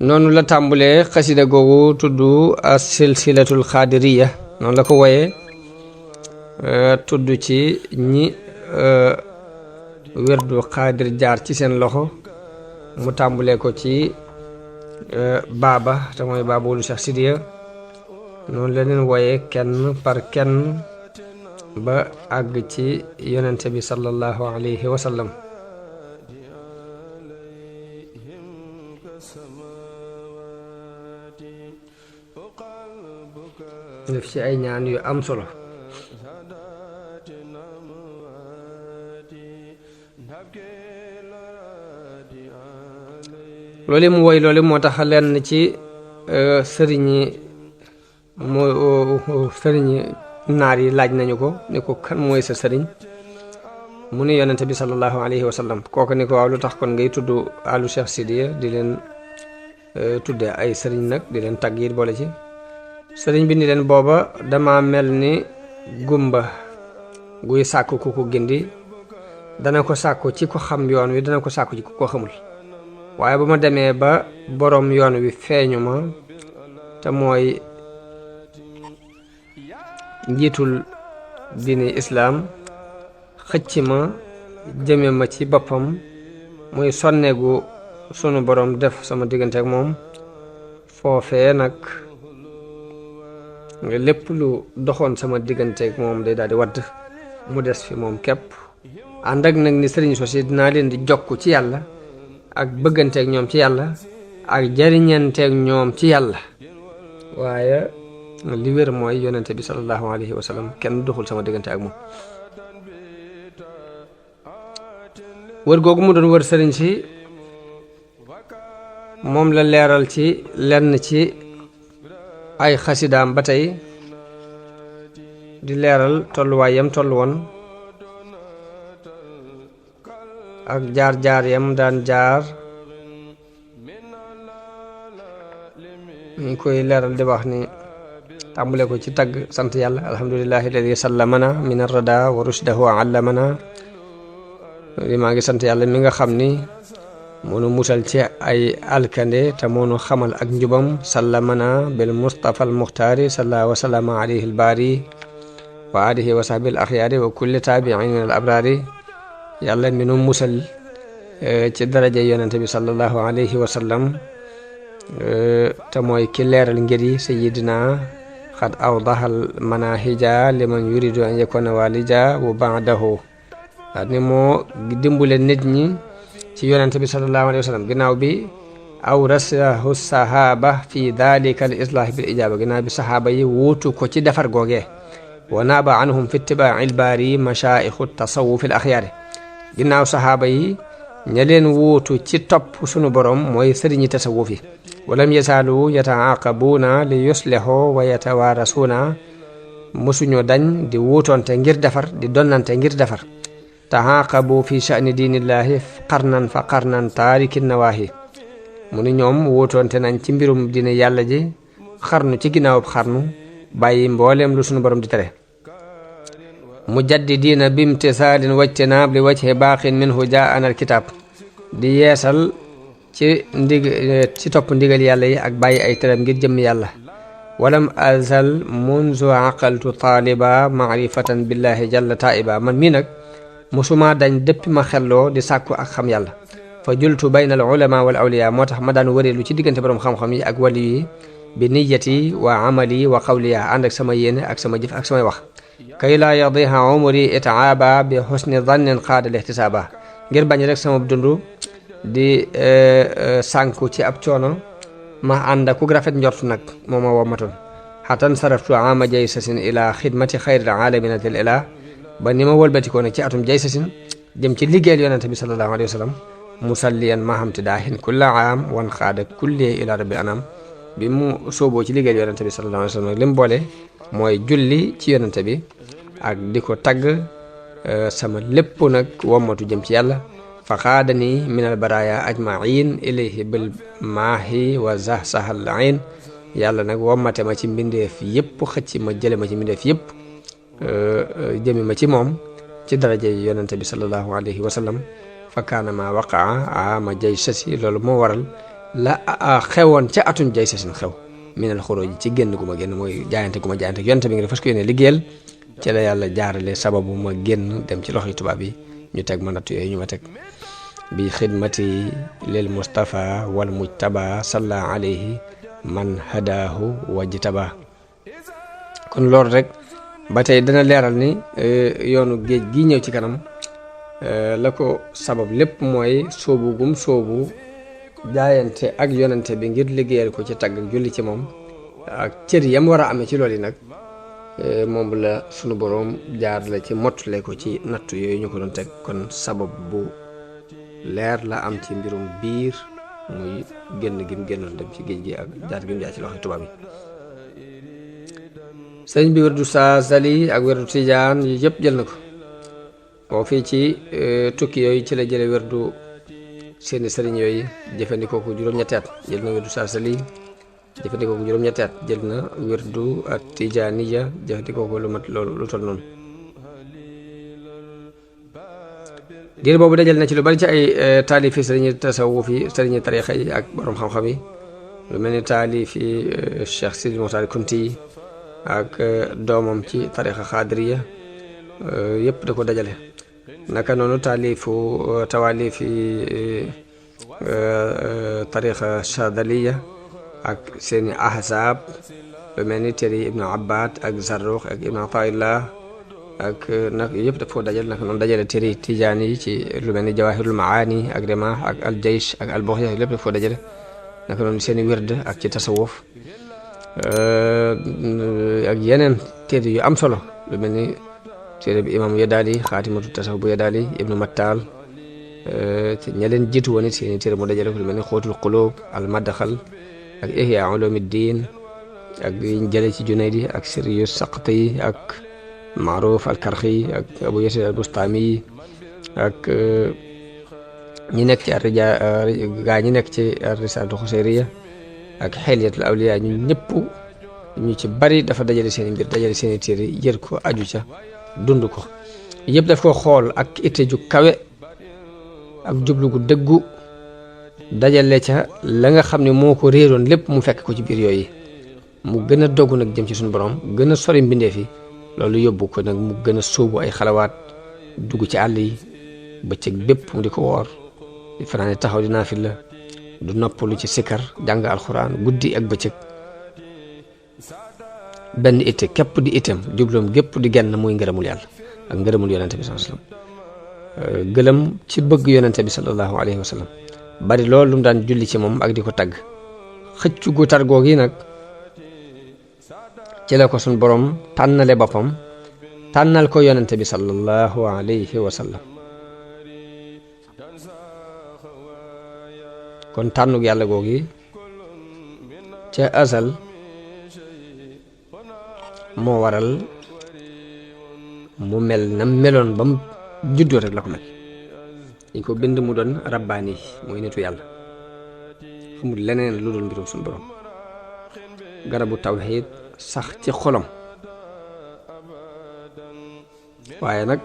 noonu la tàmbulee xasida googu tudd as silsilatul xaadiriya noonu la ko woyee tudd ci ñi werdu xaadir jaar ci seen loxo mu tàmbulee ko ci baaba te mooy baabulu Cheikh Sidiya noonu la leen woyee kenn par kenn ba àgg ci yonente bi sallallahu alayhi wa sallam def ci ay ñaan yu am solo loolu mu woy loolu moo tax lenn ci sëriñi naar yi laaj nañu ko ni ko kan mooy sa sëriñ mu ni yonente bi sallallahu alayhi wa sallam kooku ni ko waaw lu tax kon ngay tudd alu Cheikh Sidiya di leen tudde ay sëriñ nag di leen tagg yi boole ci sëriñ bi ni leen booba dama mel ni gumba guy sàkku ku ko gindi dana ko sàkku ci ko xam yoon wi dana ko sàkku ci ku ko xamul waaye ba ma demee ba boroom yoon wi feeñu ma te mooy njiitul diini islaam xëcc ma jëme ma ci boppam muy sonneegu sunu boroom def sama diggante ak moom foofee nag nga lépp lu doxoon sama diggante ak moom day daal di wadd mu des fi moom képp ànd ak nag ni sëriñ sosi dinaa leen di jokk ci yàlla ak bëgganteeg ñoom ci yàlla ak jariñanteeg ñoom ci yàlla waaye li wér mooy yonente bi sallallahu alayhi wa sallam kenn doxul sama diggante ak moom wër googu mu doon wër sëriñ si moom la leeral ci lenn ci ay xasidaam ba tey di leeral tolluwaay yam tollu woon ak jaar-jaar yam daan jaar ñu koy leeral di wax ni tàmbale ko ci tagg sant yàlla alhamdulillahi alladi sallamana min arrada wa rushdahu allamana maa ngi sant yàlla mi nga xam ni moonu musal ci ay alkande te moonu xamal ak njubam sallamana bil mustafa al muxtaari salla wa sallama alayhi al baari wa alihi wa sahbi al axyaari wa kulli taabiin min al abraari yàlla mi nu musal ci daraja yonente bi sallallahu alayhi wa sallam te mooy ki leeral ngir yi sayidina xad awdahal manahija liman yuridu an yakuna walija wa baadahu ni moo dimbule nit ñi ci yonente bi sallallahu alayhi wa sallam ginnaaw bi awrasahu sahaba fi dalika al islah bil ijaba ginnaaw bi sahaaba yi wuutu ko ci defar googee wa naaba anhum fi ittibaai al baari mashaayixu tasawuf al axyaari ginnaaw sahaaba yi ña leen wuutu ci topp sunu borom mooy sëriñi tasawuf yi walam yasaalu yataaqabuuna li yuslihu wa yatawaarasuuna mosuñu dañ di wuutoonte ngir defar di donnante ngir defar taaqabu fi sha'ni diinillahi qarnan fa qarnan taariki nawaahi mu ni ñoom wuutoonte nañ ci mbirum diine yàlla ji xarnu ci ginnaawub xarnu bàyyi mbooleem lu sunu borom di tere mujaddidiina bimtisaalin wajtinaab li wajhi baaqin minhu jaa'ana alkitaab di yeesal ci topp ndigal yàlla yi ak bàyyi ay teram ngir jëmm yàlla walam azal munzu aqaltu taaliba maarifatan billahi jalla taiba man mii nag musuma dañ dëppi ma xelloo di sàkku ak xam yàlla fa jultu bayna al ulama wal awliya moo tax ma daan wëreelu ci diggante borom xam-xam yi ak wali yi bi niyati wa amali wa qawliya ànd ak sama yéene ak sama jëf ak samay wax kay laa yadiha umri itaaba bi xusni dannin xaada lihtisaaba ngir bañ rek sama dund di sànku ci ab coono ma ànd ak ku rafet njort nag moo ma womatoon xatan saraftu ama jay sasin ila xidmati xayril alamina til ila ba ni ma wëlbatikoo nag ci atum jay sasin jëm ci liggéeyal yonente bi sallallahu alayhi wa sallam musalliyan ma hamti daahin kulla aam wan xaada kulli ila rabbi anam bi mu sooboo ci liggéeyal yonente bi sallallahu alayhi wa sallam nag li mu boole mooy julli ci yonente bi ak di ko tagg sama lépp nag wommatu jëm ci yàlla fa xaadani min al baraya ajmain ilayhi bil maahi wa zahsahal ain yàlla nag wommate ma ci mbindeef yëpp xëcc ma jële ma ci mbindeef yëpp jëmi ma ci moom ci daraja yi yonente bi sallallahu alayhi wa sallam fa kaana ma waqaa ama jay sasi loolu moo waral la xewoon ca atum jay sa sin xew minal xuróoji ci génn gu ma génn mooy jaayante gu ma jaayante yonente bi nga fas ko yéene liggéeyal ci la yàlla jaarale sababu ma génn dem ci loxoy tubaab yi ñu teg ma natt yooyu ñu ma teg bi xidmati lil Mustafa wal mujtaba salla alayhi man hadaahu wajtaba kon loolu rek ba tey dana leeral ni yoonu géej gi ñëw ci kanam la ko sabab lépp mooy soobu gum soobu jaayante ak yonente bi ngir liggéeyal ko ci tagg julli ci moom ak cër yam war a amee ci loolu yi nag moom la sunu boroom jaar la ci mottule ko ci nattu yooyu ñu ko doon teg kon sabab bu leer la am ci mbirum biir muy génn gim génnoon dem ci géej gi ak jaar gim jaar ci loxo tubaab yi sëñ bi werdu Saasali ak werdu Tijaan yi yëpp jël na ko boo fii ci tukki yooyu ci la jële werdu seeni sëriñ yooyu jëfandikoo ko juróom-ñetti at jël na werdu Saasali jëfandikoo ko juróom-ñetti at jël na werdu ak Tijaaniya jëfandikoo ko lu mat loolu lu toll noonu diir boobu dajal na ci lu bari ci ay taalifi sëriñi tasawuf yi sëriñi tarixa yi ak borom xam-xam yi lu mel ni taalifi Cheikh Sidi Moxtaar Kunti yi ak doomam ci tarixa xaadiriya yëpp da ko dajale naka noonu tawaalifi tarixa chadaliya ak seeni ahzaab lu mel ni téere Ibnu Abbad ak Zarruq ak Ibnu Ataillah ak nag yëpp daf koo dajale naka noonu dajale téere Tijaani yi ci lu mel ni Jawahirul Maani ak Rimah ak al Jaysh ak al Bughya lépp daf koo dajale naka noonu seeni wird ak ci tasawuf ak yeneen téere yu am solo lu mel ni téere bi imam Yadaali xaatimatu tasawuf bu Yadaali Ibnu Mattal ña leen jiitu woon it seeni téere mu dajale ko lu mel ni Xóotul Quluub al Madxal ak Ihya Ulumuddin ak yiñ jële ci Junaydi ak Siryu Saqti ak Maaruf al Karxi ak Abu Yasid al Bustami ak ñi nekk ci gaa ñi nekk ci Risaalatu Xuseyriya ak Xilyatul Awliyaa ñu ñëpp ñu ci bari dafa dajale seen mbir dajale seen téere yër ko aju ca dund ko yëpp daf ko xool ak itte ju kawe ak jublu gu dëggu dajale ca la nga xam ne moo ko réeroon lépp mu fekk ko ci biir yooyu mu gën a dogg nag jëm ci suñu borom gën a sori mbindeef yi loolu yóbbu ko nag mu gën a sóobu ay xalawaat dugg ci àll yi bëccëg bépp mu di ko woor di fanaane taxaw di naafila du noppalu ci sikkar jàng alxuraan guddi ak bëccëg benn itte képp di itam jubloom gépp di genn muy ngërëmul yàlla ak ngërëmul yonente bi sallallahu alayhi wasallam gëlëm ci bëgg yonente bi sallallahu alayhi wasallam bari loolu lu mu daan julli ci moom ak di ko tagg xëccu gu tar googu yi nag ci la ko suñ borom tànnale boppam tànnal ko yonente bi sallallahu alayhi wasallam kon tànnug yàlla googi ca asal moo waral mu mel na meloon ba mu juddoo rek la ko mel dañ ko bind mu doon rabbaani mooy nitu yàlla xamul leneen lu dul mbirum suñu borom garabu tawxiid sax ci xolam waaye nag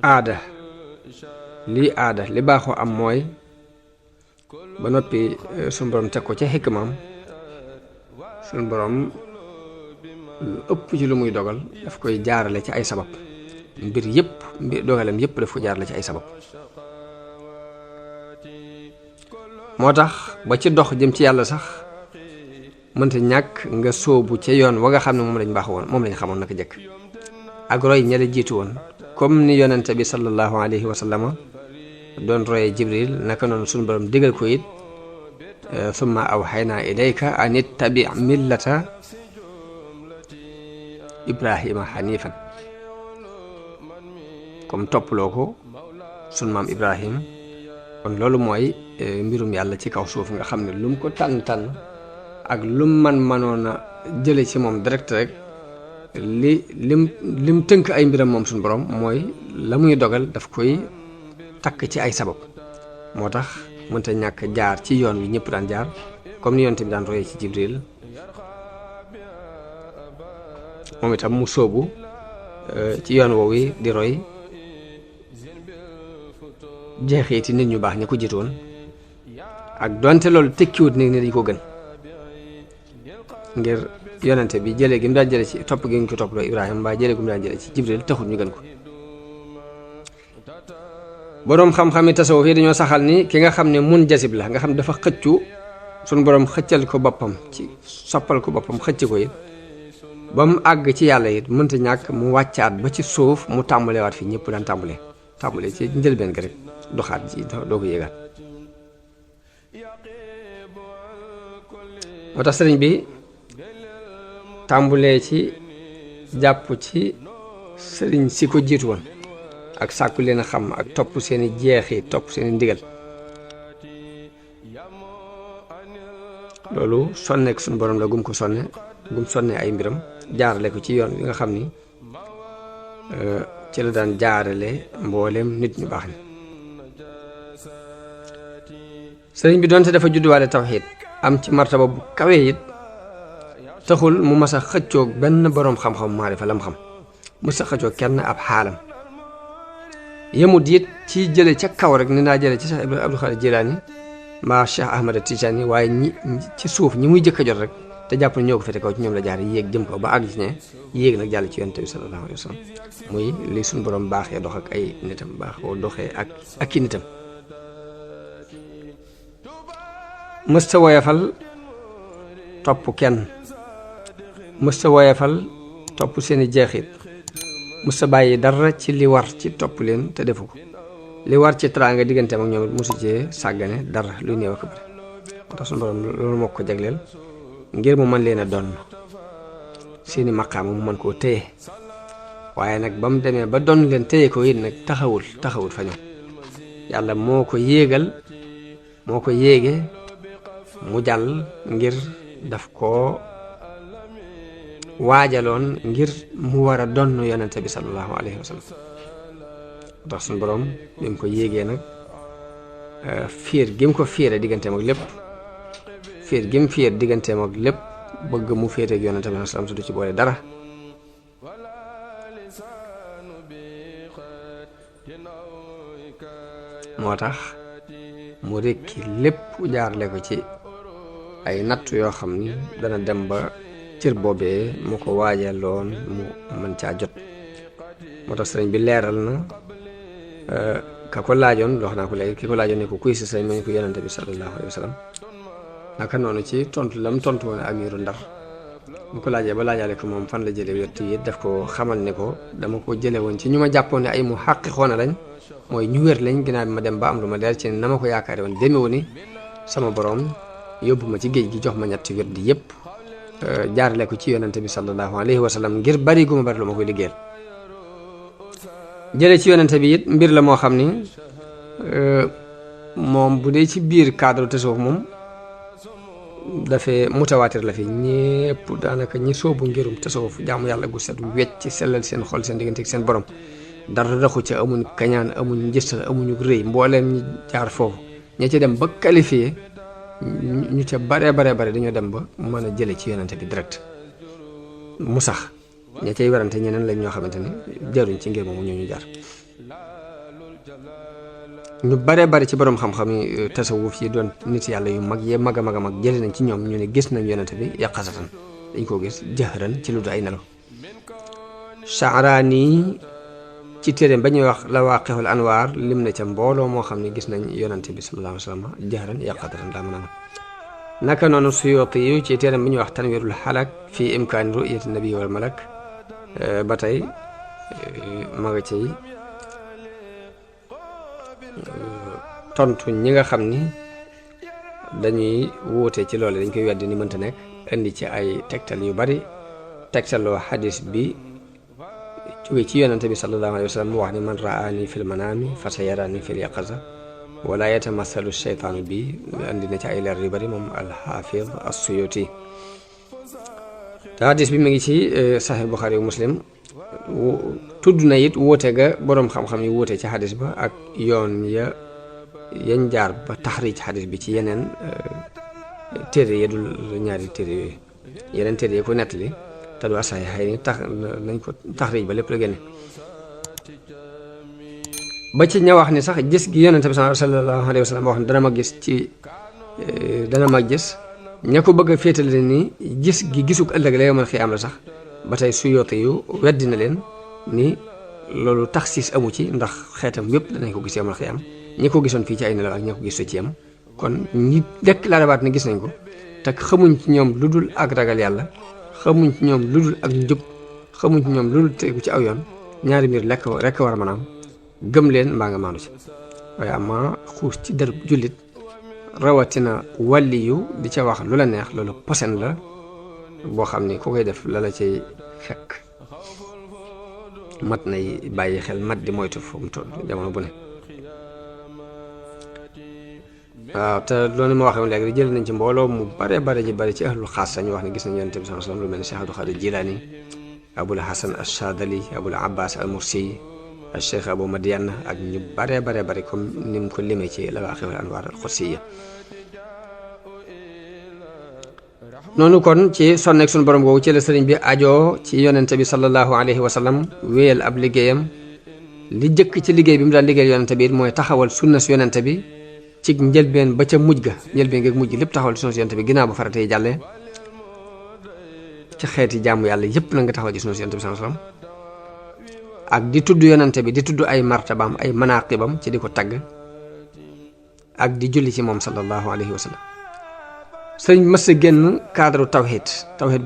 aada li baaxoo am mooy ba noppi suñu borom teg ko ca xikmaam suñu borom lu ëpp ci lu muy dogal daf koy jaarale ci ay sabab mbir dogalam yëpp daf ko jaarale ci ay sabab moo tax ba ci dox jëm ci yàlla sax mënta ñàkk nga sóobu ca yoon wa nga xam ne moom lañ baax woon moom lañ xamoon naka jëkk ak roy ña la jiitu woon comme ni yonente bi sallallahu alayhi wa sallama doon royee Jibril naka noonu suñu borom digal ko it summa awxaynaa ilayka an ittabi millata Ibrahima xanifan comme topploo ko sunu maam Ibrahim kon loolu mooy mbirum yàlla ci kaw suuf nga xam ne lu mu ko tànn ak lu mu mënoon a jële ci moom direct rek lim tënk ay mbiram moom suñu borom mooy la muy dogal daf koy takk ci ay sabab moo tax mënta ñàkk jaar ci yoon wi ñëpp daan jaar comme ni yonent bi daan royee ci Jibril moom itam mu sóobu ci yoon woowu di roy jeexiti nit ñu baax ñi ko jiitoon ak donte loolu tekkiwut ni dañ ko gën ngir yonente bi jëlee gi mu daan jële ci topp gi ñu ko topp loo Ibrahima mbaa jëlee gi mu daan jële ci Jibril taxut ñu gën ko boroom xam-xami tasawuf yi dañoo saxal ni ki nga xam ne mun jasib la nga xam dafa xëccu suñu boroom xëccal ko boppam ci soppal ko boppam xëcc ko it ba mu àgg ci yàlla it mënta ñàkk mu wàccaat ba ci suuf mu tàmbalewaat fi ñëpp daan tàmbalee ci njëlbeen gi rek doxaat ji doo ko yéegaat moo tax sëriñ bi tàmbulee ci jàpp ci sëriñ si ko jiitu woon ak sàkku leen a xam ak topp seeni jeexi topp seeni ndigal loolu sonneek suñu borom la gum ko sonne ay mbiram jaarale ko ci yoon wi nga xam ni ci la daan jaarale mbooleem nit ñu baax ni sëriñ bi doonte dafa judduwaale tawxiid am ci martaba bu kawe it taxul mu mas a xëccoog benn boroom xam-xam maarifa lam xam mas a xëccoog kenn ab xaalam yemut it ci jële ca kaw rek ni naa jële ci Cheikh Abdul Xaadir Jilaani mbaa Cheikh Ahmad Tijaani waaye ñi ci suuf ñi muy jëkk a jot rek te jàpp na ñoo ko fete kaw ci ñoom la jaar yéeg jëm ko ba àgg ci ne yéeg nag jàll ci yonent bi sallallahu alayhi wa sallam muy li suñu borom baaxee dox ak ay nitam baaxoo doxee ak i nitam mësta woyafal topp kenn mësta woyafal topp seeni jeexit mësta bàyyi dara ci li war ci topp leen te defu ko li war ci teraanga digganteem ak ñoom it mësu cee sàggane dara luy néew ak bëri moo tax suñu borom loolu moo ko jagleel ngir mu mën leen a doon seeni maqaama mu mën koo téye waaye nag ba mu demee ba doon leen téye ko it nag taxawul fa ñoom yàlla moo ko yéege mu jàll ngir daf koo waajaloon ngir mu war a donn yonente bi sallallahu alayhi wa sallam ndax suñu borom bi mu ko yéegee nag fiir gi mu ko fiire digganteem ak lépp fiir gi mu fiir digganteem ak lépp bëgg mu féeteeg yonente bi sallam su du ci boole dara moo tax mu rekki lépp jaarle ko ci ay natt yoo xam ni dana dem ba cër boobee mu ko waajaloon mu mën caa jot moo tax sëriñ bi leeral na ka ko laajoon wax naa ko léegi ki ko laajoon ne ko kuy si sëriñ ma ñu ko yonente bi sallallahu alayhi wa sallam naka noonu ci tontu lam tontu woon amiru Ndar mu ko laajee ba laajaale ko moom fan la jële wér yi daf ko xamal ne ko dama ko jële woon ci ñu ma jàppoon ne ay mu xàqi xoona lañ mooy ñu wér lañ ginnaaw bi ma dem ba am lu ma leer ci na ma ko yaakaare woon demewu ni sama borom yóbbu ma ci géej gi jox ma ñetti wér di yëpp jaarale ko ci yonente bi sallallahu alayhi wa sallam ngir bari gu ma bari lu ma koy liggéeyal jële ci yonente bi it mbir la moo xam ni moom bu dee ci biir cadre tasawuf moom dafee mutawaatir la fi ñépp daanaka ñi soobu ngirum tasawuf jaamu yàlla gu set wecc sellal seen xol seen diggante ak seen borom dara raxu ca amuñ kañaan amuñ njëstal amuñu rëy mbooleem ñi jaar foofu ña ca dem ba qualifié ñu ca bare dañoo dem ba mën a jële ci yonente bi direct mu sax ña cay werante ñeneen lañ ñoo xamante ne jaruñ ci ngir moomu ñoo ñu jaar ñu bare ci borom xam-xam yi tasawuf yi doon nit yàlla yu mag yee mag a mag jële nañ ci ñoom ñu ne gis nañ yonente bi yaqasatan dañ koo gis jahran ci lu du ay nelaw Sha'rani ci téeréem ba ñuy wax Lawaqihul Anwaar lim na ca mbooloo moo xam ne gis nañ yonente bi sallallahu alayhi wa sallam jahran yaqasatan daa mën a naka noonu Suyuti yu ci téeréem ba ñuy wax Tanwirul Halak fi imkaani ru'yati nabi wal malak ba tey ma nga cay tontu ñi nga xam ni dañuy wuute ci loolu dañ koy weddi ni mënta nekk indi ci ay tegtal yu bari tegtaloo xadis bi jóge ci yonente bi sallallahu alayhi wa sallam mu wax ni man raani fil manaami fa sayarani fil yaqaza wala yatamathalu sheytaanu bi indi na ci ay leer yu bari moom alxaafid as-Suyuti te xadis bi mu ngi ci Sahih Bukhari yu Muslim tudd na it wuute ga boroom xam-xam yi wuute ci xadis ba ak yoon yañ jaar ba taxriij xadis bi ci yeneen téere yi dul ñaari téere yooyu yeneen téere yi ko nettali te du asaay xëy ni tax nañ ko taxriij ba lépp la génne ba ci ña wax ni sax gis gi yonente bi sallallahu alayhi wa sallam wax ni dana ma gis ci dana ma gis ña ko bëgg a féetale ni gis gi gisuk ëllëg la yawmal xiyaam la sax ba tey Suyuuti yu weddi na leen ni loolu taxsiis amu ci ndax xeetam yépp danañ ko gis yawmal xiyaam ñi ko gisoon fii ci ay nelaw ak ñi ko gis ci yam kon ñi déclaré ne gis nañ ko te xamuñ ci ñoom lu dul ak ragal yàlla xamuñ ci ñoom lu dul ak njub xamuñ ci ñoom lu dul tegu ci aw yoon ñaari mbir rekk war a mën a am gëm leen mbaa nga maandu ci waaye ama xuus ci derub jullit rawatina wàlliyu di ca wax lu la neex loolu posen la boo xam ni ku koy def la la cay fekk mat nay bàyyi xel mat di moytu fu mu toll jamono bu ne waaw te loolu ma waxee léegi jël nañ ci mbooloo mu bare bare ci ahlul xaas sañu wax ne gis nañ yonent bi sallallahu alayhi wasallam lu mel ni Cheikh Abdul Xaadir Jilaani Abul Hasan Ash-Shaadili Abul Abbas al-Mursi Cheikh Abu Madiana ak ñu bare comme ni mu ko limee ci Lawaaqi'ul Anwaar al-Qudsiyya noonu kon ci sonneeg suñu borom googu ci la sëriñ bi ajoo ci yonente bi sallallahu alayhi wa sallam wéyal ab liggéeyam li jëkk ci liggéey bi mu daan liggéeyal yonente bi it mooy taxawal sunna si yonente bi ci njëlbeen ba ca mujj ga njëlbeen geeg mujj lépp taxawal sunna si yonente bi ginnaaw ba farata yi jàllee ci xeeti jaamu yàlla yépp na nga taxawal ci sunna si yonente bi sallallahu alayhi wa sallam ak di tudd yonente bi di tudd ay martabaam ay manaqibam ci di ko tagg ak di julli ci moom sallallahu alayhi wa sallam sëriñ mës a génn cadre tawhid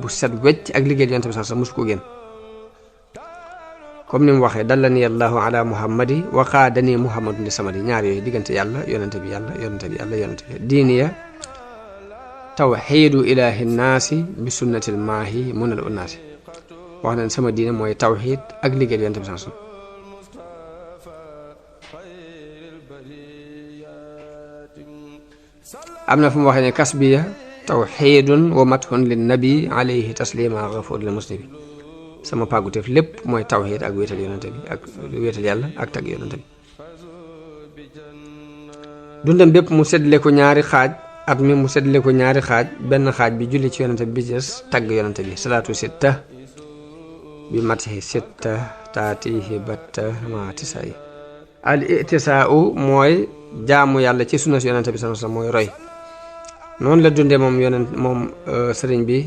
bu set wecc ak liggéey yonente bi sallallahu alayhi wa sallam mosu ko génn comme ni mu waxee dallani allahu ala muhammadi wa qaadani muhammadun li samadi ñaar yooyu diggante yàlla yonente bi diiniya tawxiidu ilahi nnaasi bi sunnatil maahi munal unnaasi wax nañ sama diine mooy tawxiid ak liggéey yonente bi sallallahu alayhi wasallam am na fu mu waxee ne kasbiya tawxiidun wa mathun lin nabi alayhi taslima gafuur lil muslimin sama pàgguteef lépp mooy tawxiid ak wéetal yonente bi ak wéetal yàlla ak tagg yonente bi dundam bépp mu seddale ko ñaari xaaj at mi mu seddale ko ñaari xaaj benn xaaj bi julli ci yonente bi bi des tagg yonente bi salaatu sitta bi matihi sitta taatihi batta maatisayi al itisaau mooy jaamu yàlla ci sunna si yonente bi sallallahu alayhi wasallam mooy roy noonu la dundee moom sëriñ bi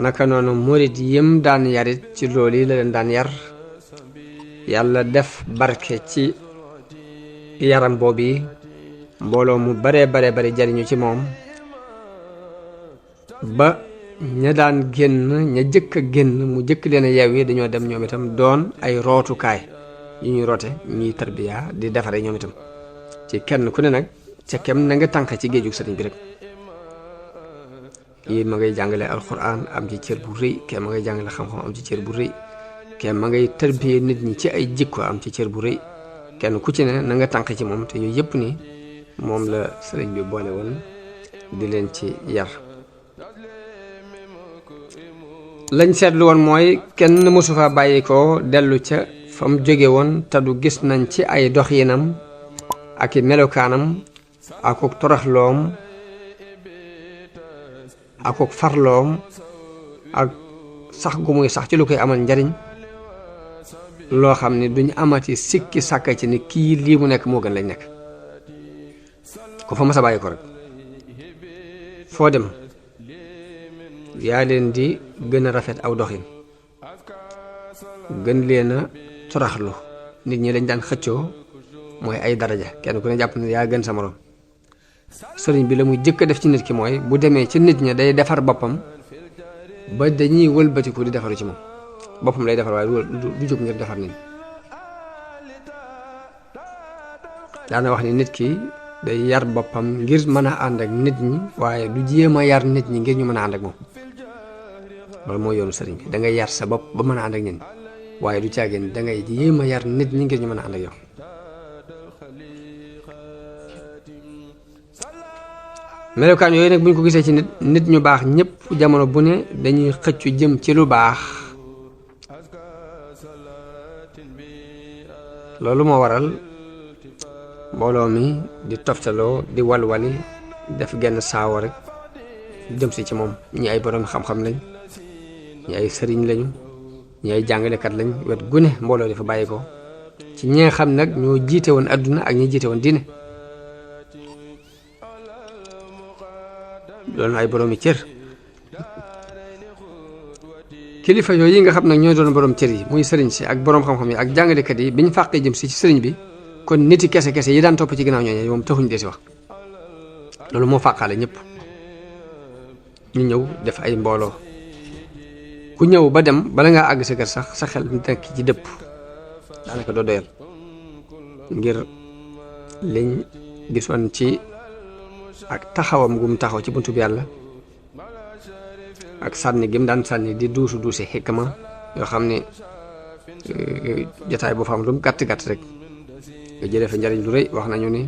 naka noonu murid yim daan yarit ci loolu yi la leen daan yar yàlla def barke ci yaram boobu mbooloo mu bare jariñu ci moom ba ña daan génn ña jëkk a génn mu jëkk leen a yeew yi dañoo dem ñoom itam doon ay rootukaay yu ñuy roote ñuy tarbiya di defare ñoom itam ci kenn ku ne nag ca kem na nga tànk ci géejug sëriñ bi rek yii ma ngay jàngale alquran am ci cër bu rëy kenn ma ngay jàngale xam-xam am ci cër bu rëy kenn ma ngay tarbiya nit ñi ci ay jikko am ci cër bu rëy kenn ku ci ne na nga tànk ci moom te yooyu yëpp ni moom la sëriñ bi boole woon di leen ci yar lañ seetlu woon mooy kenn mësu fa bàyyi ko dellu ca fa mu jóge woon te du gis nañ ci ay doxinam ak i melokaanam akuk toroxloom akuk farloom ak sax gu muy sax ci lu koy amal njariñ loo xam ne duñ amati sikki sàkka ci ni kii lii mu nekk moo gën lañ nekk ku fa mas a bàyyi ko rek foo dem yaa leen di gën a rafet aw doxin gën leen a toraxlu nit ñi lañ daan xëccoo mooy ay daraja kenn ku ne jàpp ne yaa gën sa morom sëriñ bi la muy jëkk a def ci nit ki mooy bu demee ci nit ña day defar boppam ba dañuy wëlbatiku di defaru ci moom boppam lay defar waaye du jóg ngir defar nit ñi daana wax ni nit ki day yar boppam ngir mën a ànd ak nit ñi waaye du jéem a yar nit ñi ngir ñu mën a ànd ak moom loolu mooy yoonu sëriñ bi da ngay yar sa bopp ba mën a ànd ak nit ñi waaye du caagin da ngay jéem a yar nit ñi ngir ñu mën a ànd ak yow melokaan yooyu nag bu ñu ko gisee ci nit ñu baax ñëpp jamono bu ne dañuy xëccu jëm ci lu baax loolu moo waral mbooloo mi di toftaloo di walwali def genn saawo rek jëm si ci moom ñi ay borom xam-xam lañ ñi ay sëriñ lañu ñi ay jàngalekat lañ wet gune mbooloo dafa bàyyi ko ci ñi nga xam nag ñoo jiite woon adduna ak ñi jiite woon diine doon ay boroomi cër kilifa yooyu yi nga xam nag ñoo doon borom cër yi muy sëriñ si ak borom xam-xam yi ak jàngalekat yi biñ fàqee jëm si ci sëriñ bi kon niti kese kese yi daan topp ci ginnaaw ñooñu moom taxuñ dee si wax loolu moo fàqaale ñëpp ñu ñëw def ay mbooloo ku ñëw ba dem bala ngaa àgg sa kër sax sa xel nekk ci dëpp daanaka doo doyal ngir liñ gisoon ci ak taxawam gum taxaw ci buntu bi yàlla ak sànni gim daan sànni di duusi xikma yoo xam ne jotaay boo fa am lu mu gàtt gàtt rek nga jëlee fa njariñ lu rëy wax nañu ni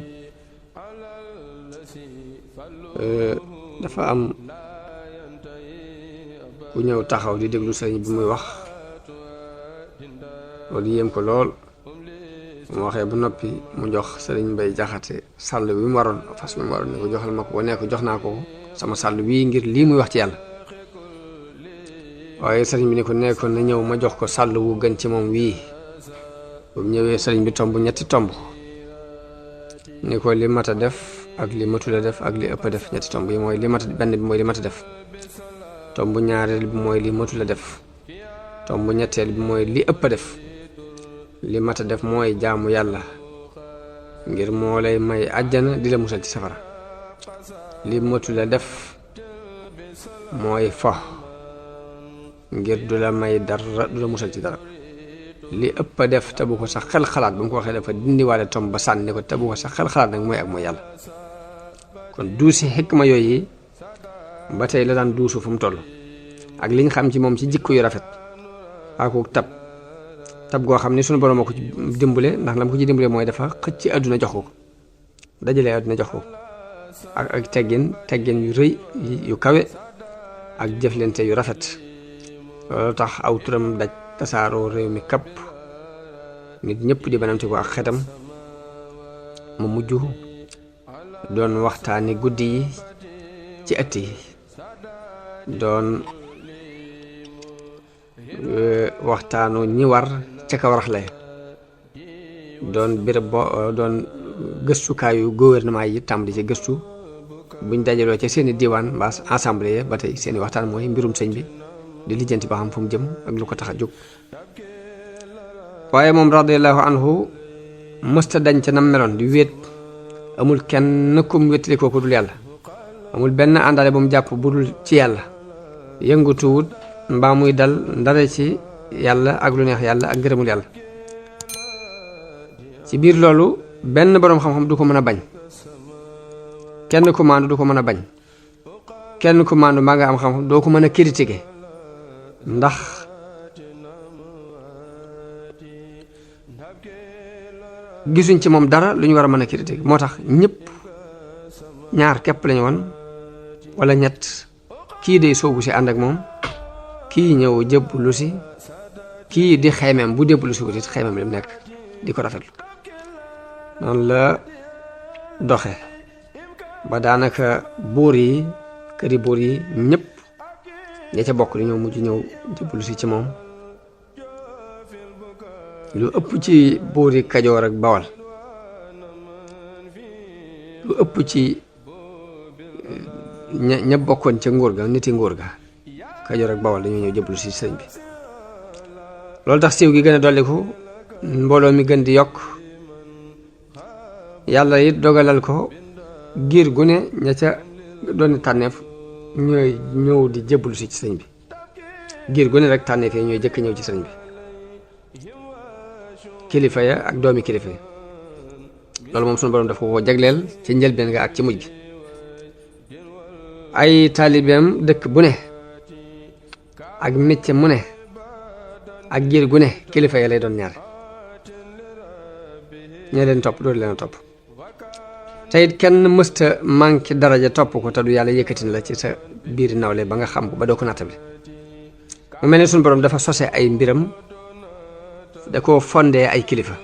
dafa am ku ñëw taxaw di déglu sëriñ bi muy wax loolu yéem ko lool mu waxee bu noppi mu jox sëriñ Mbay Jaxate sàll bi mu waroon fas bi mu waroon ne ko joxal ma ko ba ne ko jox naa ko sama sàll wii ngir lii muy wax ci yàlla waaye sëriñ bi ne ko nekkoon na ñëw ma jox ko sàll wu gën ci moom wii bu ñëwee sëriñ bi tomb ñetti tomb ni ko li mat a def ak li matula def ak li ëpp a def ñetti tomb yi mooy li mat benn bi mooy li mat a def tomb ñaareel bi mooy li matula def tomb ñetteel bi mooy li ëpp a def li mat a def mooy jaamu yàlla ngir moo lay may àjjana di la musal ci safara li matula def mooy fo ngir du la may dara du la musal ci dara li ëpp a def te bu ko sax xel xalaat ba mu ko waxee dafa dindiwaale tomb ba sànni ko te bu ko sax xel xalaat nag mooy ak mooy yàlla kon duusi xikma yooyu ba tey la daan duusu fu mu toll ak liñ xam ci moom ci jikko yu rafet ak tab goo xam ni suñu borom a ko ci dimbale ndax la mu ko ci dimbale mooy dafa xëcc àdduna jox ko dajalee àdduna jox ko ak teggin yu rëy yu kawe ak jëflante yu rafet loolu tax aw turam daj tasaaroo réew mi kapp nit ñëpp di banamte ko ak xetam mu mujj doon waxtaani guddi yi ci ëtt yi doon waxtaanu ñi war ca kaw raxle doon béréb doon gëstukaayu gouvernement yi tàmbali ci gëstu buñ dajaloo ca seeni diwaan mbaa assemblée ba tey seeni waxtaan mooy mbirum sëñ bi di lijjanti ba xam fu mu jëm ak lu ko tax a jóg waaye moom radiyallahu anhu mësta dañ ca nam meloon di wéet amul kenn kum wéttali kooku dul yàlla amul benn àndale bu mu jàpp bu dul ci yàlla yëngutuwut mbaa muy dal ndare ci yàlla ak lu neex yàlla ak ngërëmul yàlla ci biir loolu benn boroom xam-xam du ko mën a bañ kenn ku maandu du ko mën a bañ kenn ku maandu maa nga am xam-xam doo ko mën a critiquer ndax gisuñ ci moom dara lu ñu war a mën a critiquer moo tax ñëpp ñaar képp lañu woon wala ñett kii day soobu si ànd ak moom kii ñëw jébbalu si kii di xeymem bu jébbalu si ko it xeymem li mu nekk di ko rafetlu noonu la doxe ba daanaka buur yi këri buur yi ñëpp ña ca bokk dañoo mujj ñëw jébbalu si ci moom lu ëpp ci buur yi Kajoor ak Bawal lu ëpp ci ña bokkoon ca nguur ga niti nguur ga Kajoor ak Bawal dañoo ñëw jébbalu si sëriñ bi loolu tax siiw gi gën a dolliku mbooloo mi gën di yokk yàlla it dogalal ko giir gu ne ña ca doon tànneef ñooy ñëw di jébbalu si ci sëriñ bi giir gu ne rek tànneef yi ñooy jëkk ñëw ci sëriñ bi kilifa ya ak doomi kilifa ya loolu moom sunu borom dafa ko jagleel ci njëlbeen nga ak ci mujj gi ay taalibeem dëkk bu ne ak métier mu ne ak giir gu ne kilifa ya lay doon ñaare ñee leen topp dootu leen topp te it kenn mësta manqué daraja topp ko te du yàlla yëkkatin la ci sa biir nawle ba nga xam ko ba doo ko nattable mu mel ne sunu borom dafa sose ay mbiram da ko fondee ay kilifa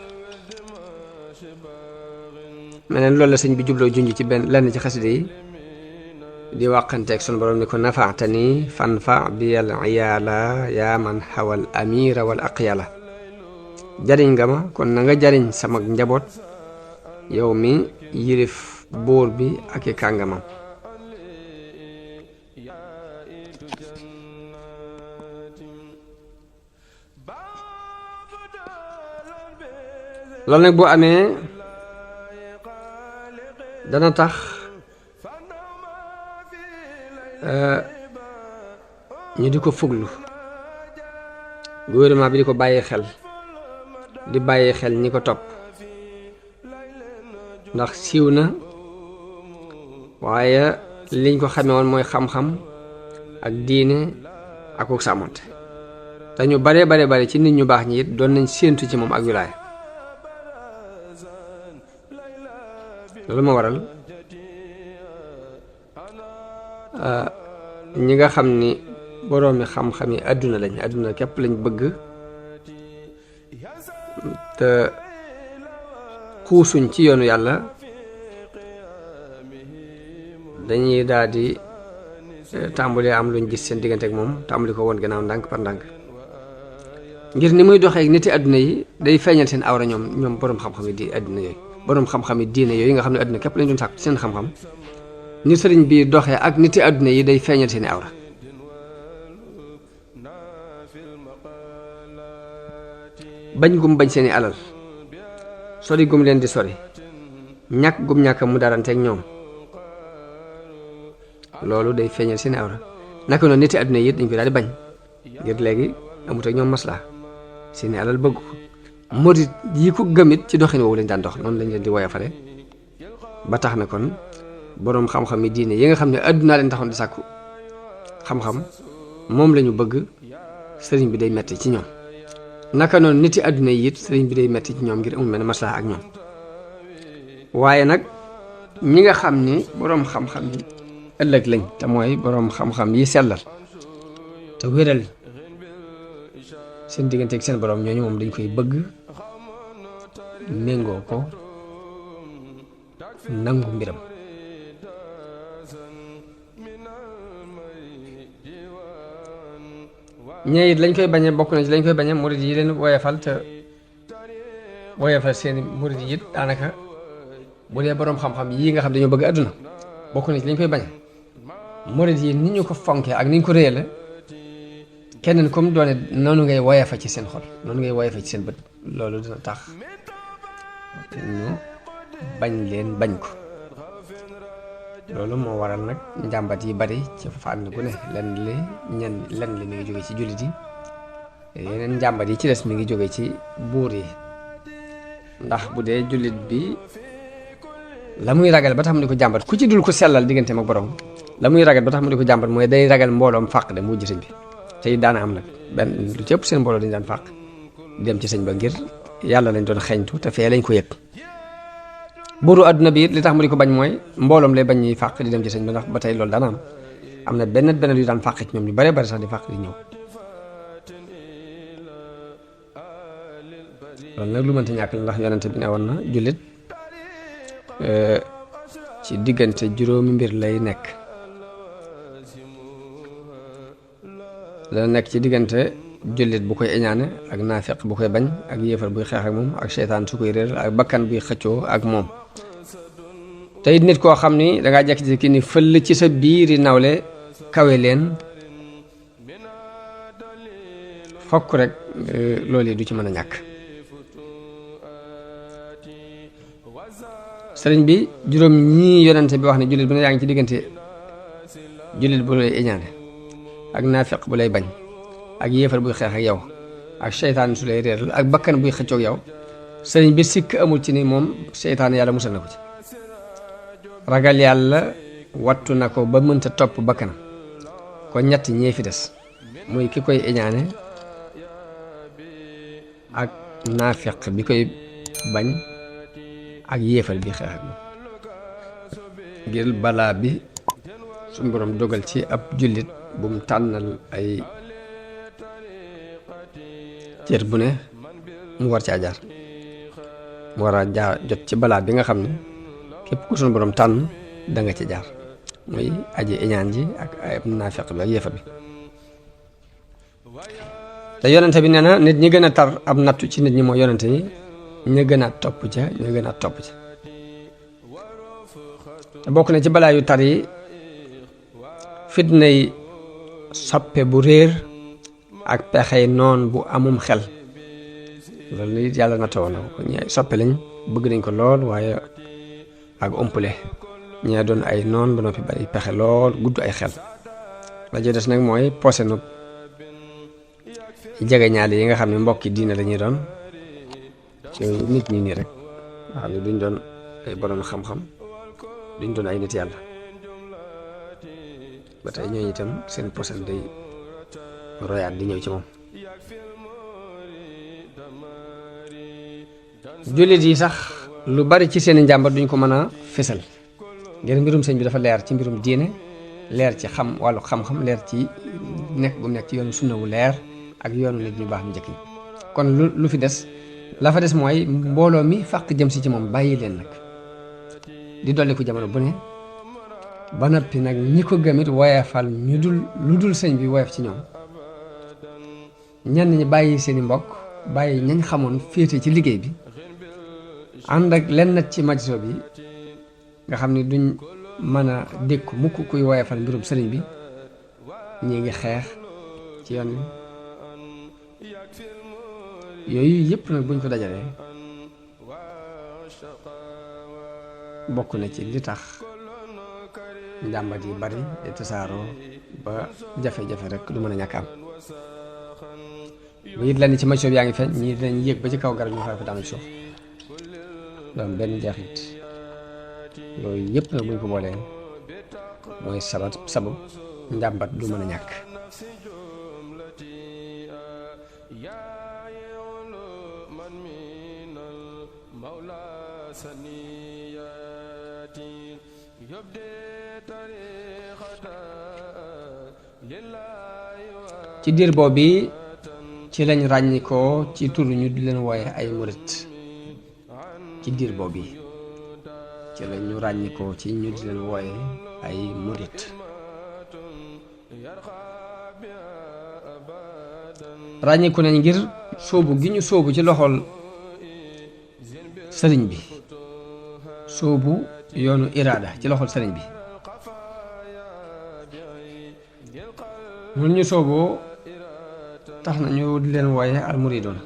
mel ne loolu la sëñ bi jubloo junj ci benn lenn ci xaside yi di wàqanteeg sunu borom ni ko nafaatani fanfa bi al iyaala yaa man xawal amira wal aqyala jariñ nga ma kon na nga jariñ sama njaboot yow mi yilif buur bi ak i kàngamam loolu nag boo amee dana tax ñu di ko fuglu gouvernement bi di ko bàyyi xel di bàyyi xel ñi ko topp ndax siiw na waaye liñ ko xamee woon mooy xam-xam ak diine ak uk sàmmonte te ñu bare ci nit ñu baax ñi it doon nañ séentu ci moom ak wilaaya loolu ma waral ñi nga xam ni boroomi xam-xam yi àdduna lañ àdduna képp lañ bëgg te xuusuñ ci yoonu yàlla dañuy daal di tàmbalee am luñ gis seen diggante ak moom tàmbali ko woon gannaaw ndànk par ndànk ngir ni muy doxee ak niti àdduna yi day feeñal seen awra ñoom boroom xam-xam yi di àdduna yooyu boroom xam-xam yi diine yooyu nga xam ne àdduna képp lañ doon sàkku seen xam-xam ni sëriñ bi doxee ak niti àdduna yi day feeñal seeni awra bañ gum bañ seeni alal sori gum leen di sori ñàkk gum ñàkk mu daranteeg ñoom loolu day feeñal seeni awra naka noonu niti àdduna yi it dañ ko daal di bañ ngir léegi amut ak ñoom maslaa seeni alal bëgg ko murit yi ko gëmit ci doxin woowu lañ daan dox noonu lañ leen di woyofale ba tax na kon boroom xam-xam yi diine yi nga xam ne àdduna leen taxoon di sàkku xam-xam moom lañu bëgg sëriñ bi day metti ci ñoom naka noonu nit yi àdduna yi it sëriñ bi day metti ci ñoom ngir amul mel ne maslaa ak ñoom waaye nag ñi nga xam ni boroom xam-xam yi ëllëg lañ te mooy boroom xam-xam yi sellal te wéral seen diggante ak seen boroom ñooñu moom dañ koy bëgg méngoo ko nangu mbiram ñee it lañ koy bañee bokk na ci lañ koy bañee murid yi leen woyefal te woyefal seeni murid yi it daanaka bu dee boroom xam-xam yii nga xam dañoo bëgg àdduna bokk na ci lañ koy bañee murid yi ni ñu ko fonkee ak ni ñu ko réyale keneen comme doone noonu ngay woyefa ci seen xol noonu ngay woyefa ci seen bët loolu dina tax ñu bañ leen bañ ko loolu moo waral nag njàmbat yi bari ci fànn gu ne lenn li mi ngi jóge ci jullit yi yeneen njàmbat yi ci des mi ngi jóge ci buur yi ndax bu dee jullit bi la muy ragal ba tax mu di ko jàmbat ku ci dul ko sellal digganteem ak borom la muy ragal ba tax mu di ko jàmbat mooy day ragal mbooloom fàq de mu ji sëñ bi te it daana am nag benn lu ci ëpp seen mbooloo dañu daan fàq dem ci sëñ ba ngir yàlla lañ doon xeeñtu te fee lañ ko yëg buuru àdduna bi it li tax mu di ko bañ mooy mbooloom lay bañ ñuy fàq di dem ci sëñ ba ndax ba tey loolu daana am na benn yu daan fàq ci ñoom ñu bare bari sax di fàq di ñëw loolu nag lu mënta ñàkk la ndax yonente bi ne woon na jullit ci diggante juróomi mbir lay nekk dana nekk ci diggante jullit bu koy iñaane ak naafeq bu koy bañ ak yéefar buy xeex ak moom ak seytaan su koy réer ak bakkan buy xëccoo ak moom te it nit koo xam ni dangaa jekki-jekki ni fëll ci sa biiri nawle kawe leen fokk rek loolu yi du ci mën a ñàkk sëriñ bi juróom ñii yonente bi wax ne jullit bu ne yaa ngi ci diggante jullit bu lay iñaane ak naafeq bu lay bañ ak yéefar buy xeex ak yow ak seytaan su lay réeral ak bakkan buy xëccoog yow sëriñ bi sikk amul ci ni moom seytaan yàlla musal na ko ci ragal yàlla wattu na ko ba mënta topp bakkanam kon ñett ñee fi des muy ki koy iñaane ak naafeq bi koy bañ ak yéefar bi xeex ak moom ngir balaa bi suñu borom dogal ci ab jullit bu mu tànnal ay cër bu ne mu war caa jaar mu war a jaar jot ci balaa bi nga xam ne képp ku suñu borom tànn da nga ci jaar muy aji iñaan ji ak ay naafeq bi ak yéefar bi te yonente bi nee na nit ñi gën a tar ab nattu ci nit ñi mooy yonente yi ña gën a topp ca ña gën a topp ca te bokk na ci balaa yu tar yi fitna yi soppe bu réer ak pexey noon bu amum xel loolu it yàlla na tawoon na ko ñi ay soppe lañ bëgg nañ ko lool waaye ak umpule ñee doon ay noon ba noppi bari pexe lool gudd ay xel la ci des nag mooy posé nu jege ñaale yi nga xam ne mbokki diine la ñuy doon ci nit ñi nii rek nga xam ne duñ doon ay borom xam-xam duñ doon ay nit yàlla ba tey ñooñu itam seen posen day royaat di ñëw ci moom jullit yi sax lu bari ci seeni njàmbat duñ ko mën a fésal ngir mbirum sëñ bi dafa leer ci mbirum diine leer ci xam wàllu xam-xam leer ci nekk bu mu nekk ci yoonu sunna wu leer ak yoonu nit ñu baax mu njëkk yi kon lu fi des la fa des mooy mbooloo mi fàq jëm si ci moom bàyyi leen nag di dolli ko jamono bu ne ba noppi nag ñi ko gëmit woyefal ñu dul lu dul sëñ bi woyef ci ñoom ñenn ñi bàyyi seeni mbokk bàyyi ñañ xamoon féete ci liggéey bi ànd ak lenn nag ci majso bi nga xam ne duñ mën a dékku mukk kuy woyefal mbirum sëriñ bi ñi ngi xeex ci yoon wi yooyu yëpp nag buñ ko dajalee bokk na ci li tax njàmbat yi bari te tasaaroo ba jafe-jafe rek du mën a ñàkk am bu it lenn ci majso bi yaa ngi feeñ ñii dinañ yéeg ba ci kaw garab ñu fay fa daanu ci suuf doom benn jeexit loolu yëpp nag buñ ko boolee mooy sabab njàmbat du mën a ñàkk ci diir boobu ci lañ ràññikoo ci tur ñu di leen wooye ay murit ci diir boobu ci la ñu ràññikoo ci ñu di leen wooye ay murit ràññiku nañ ngir sóobu gi ñu sóobu ci loxol sëriñ bi sóobu yoonu iraada ci loxol sëriñ bi mun ñu sóoboo tax na ñu di leen wooye almuridoon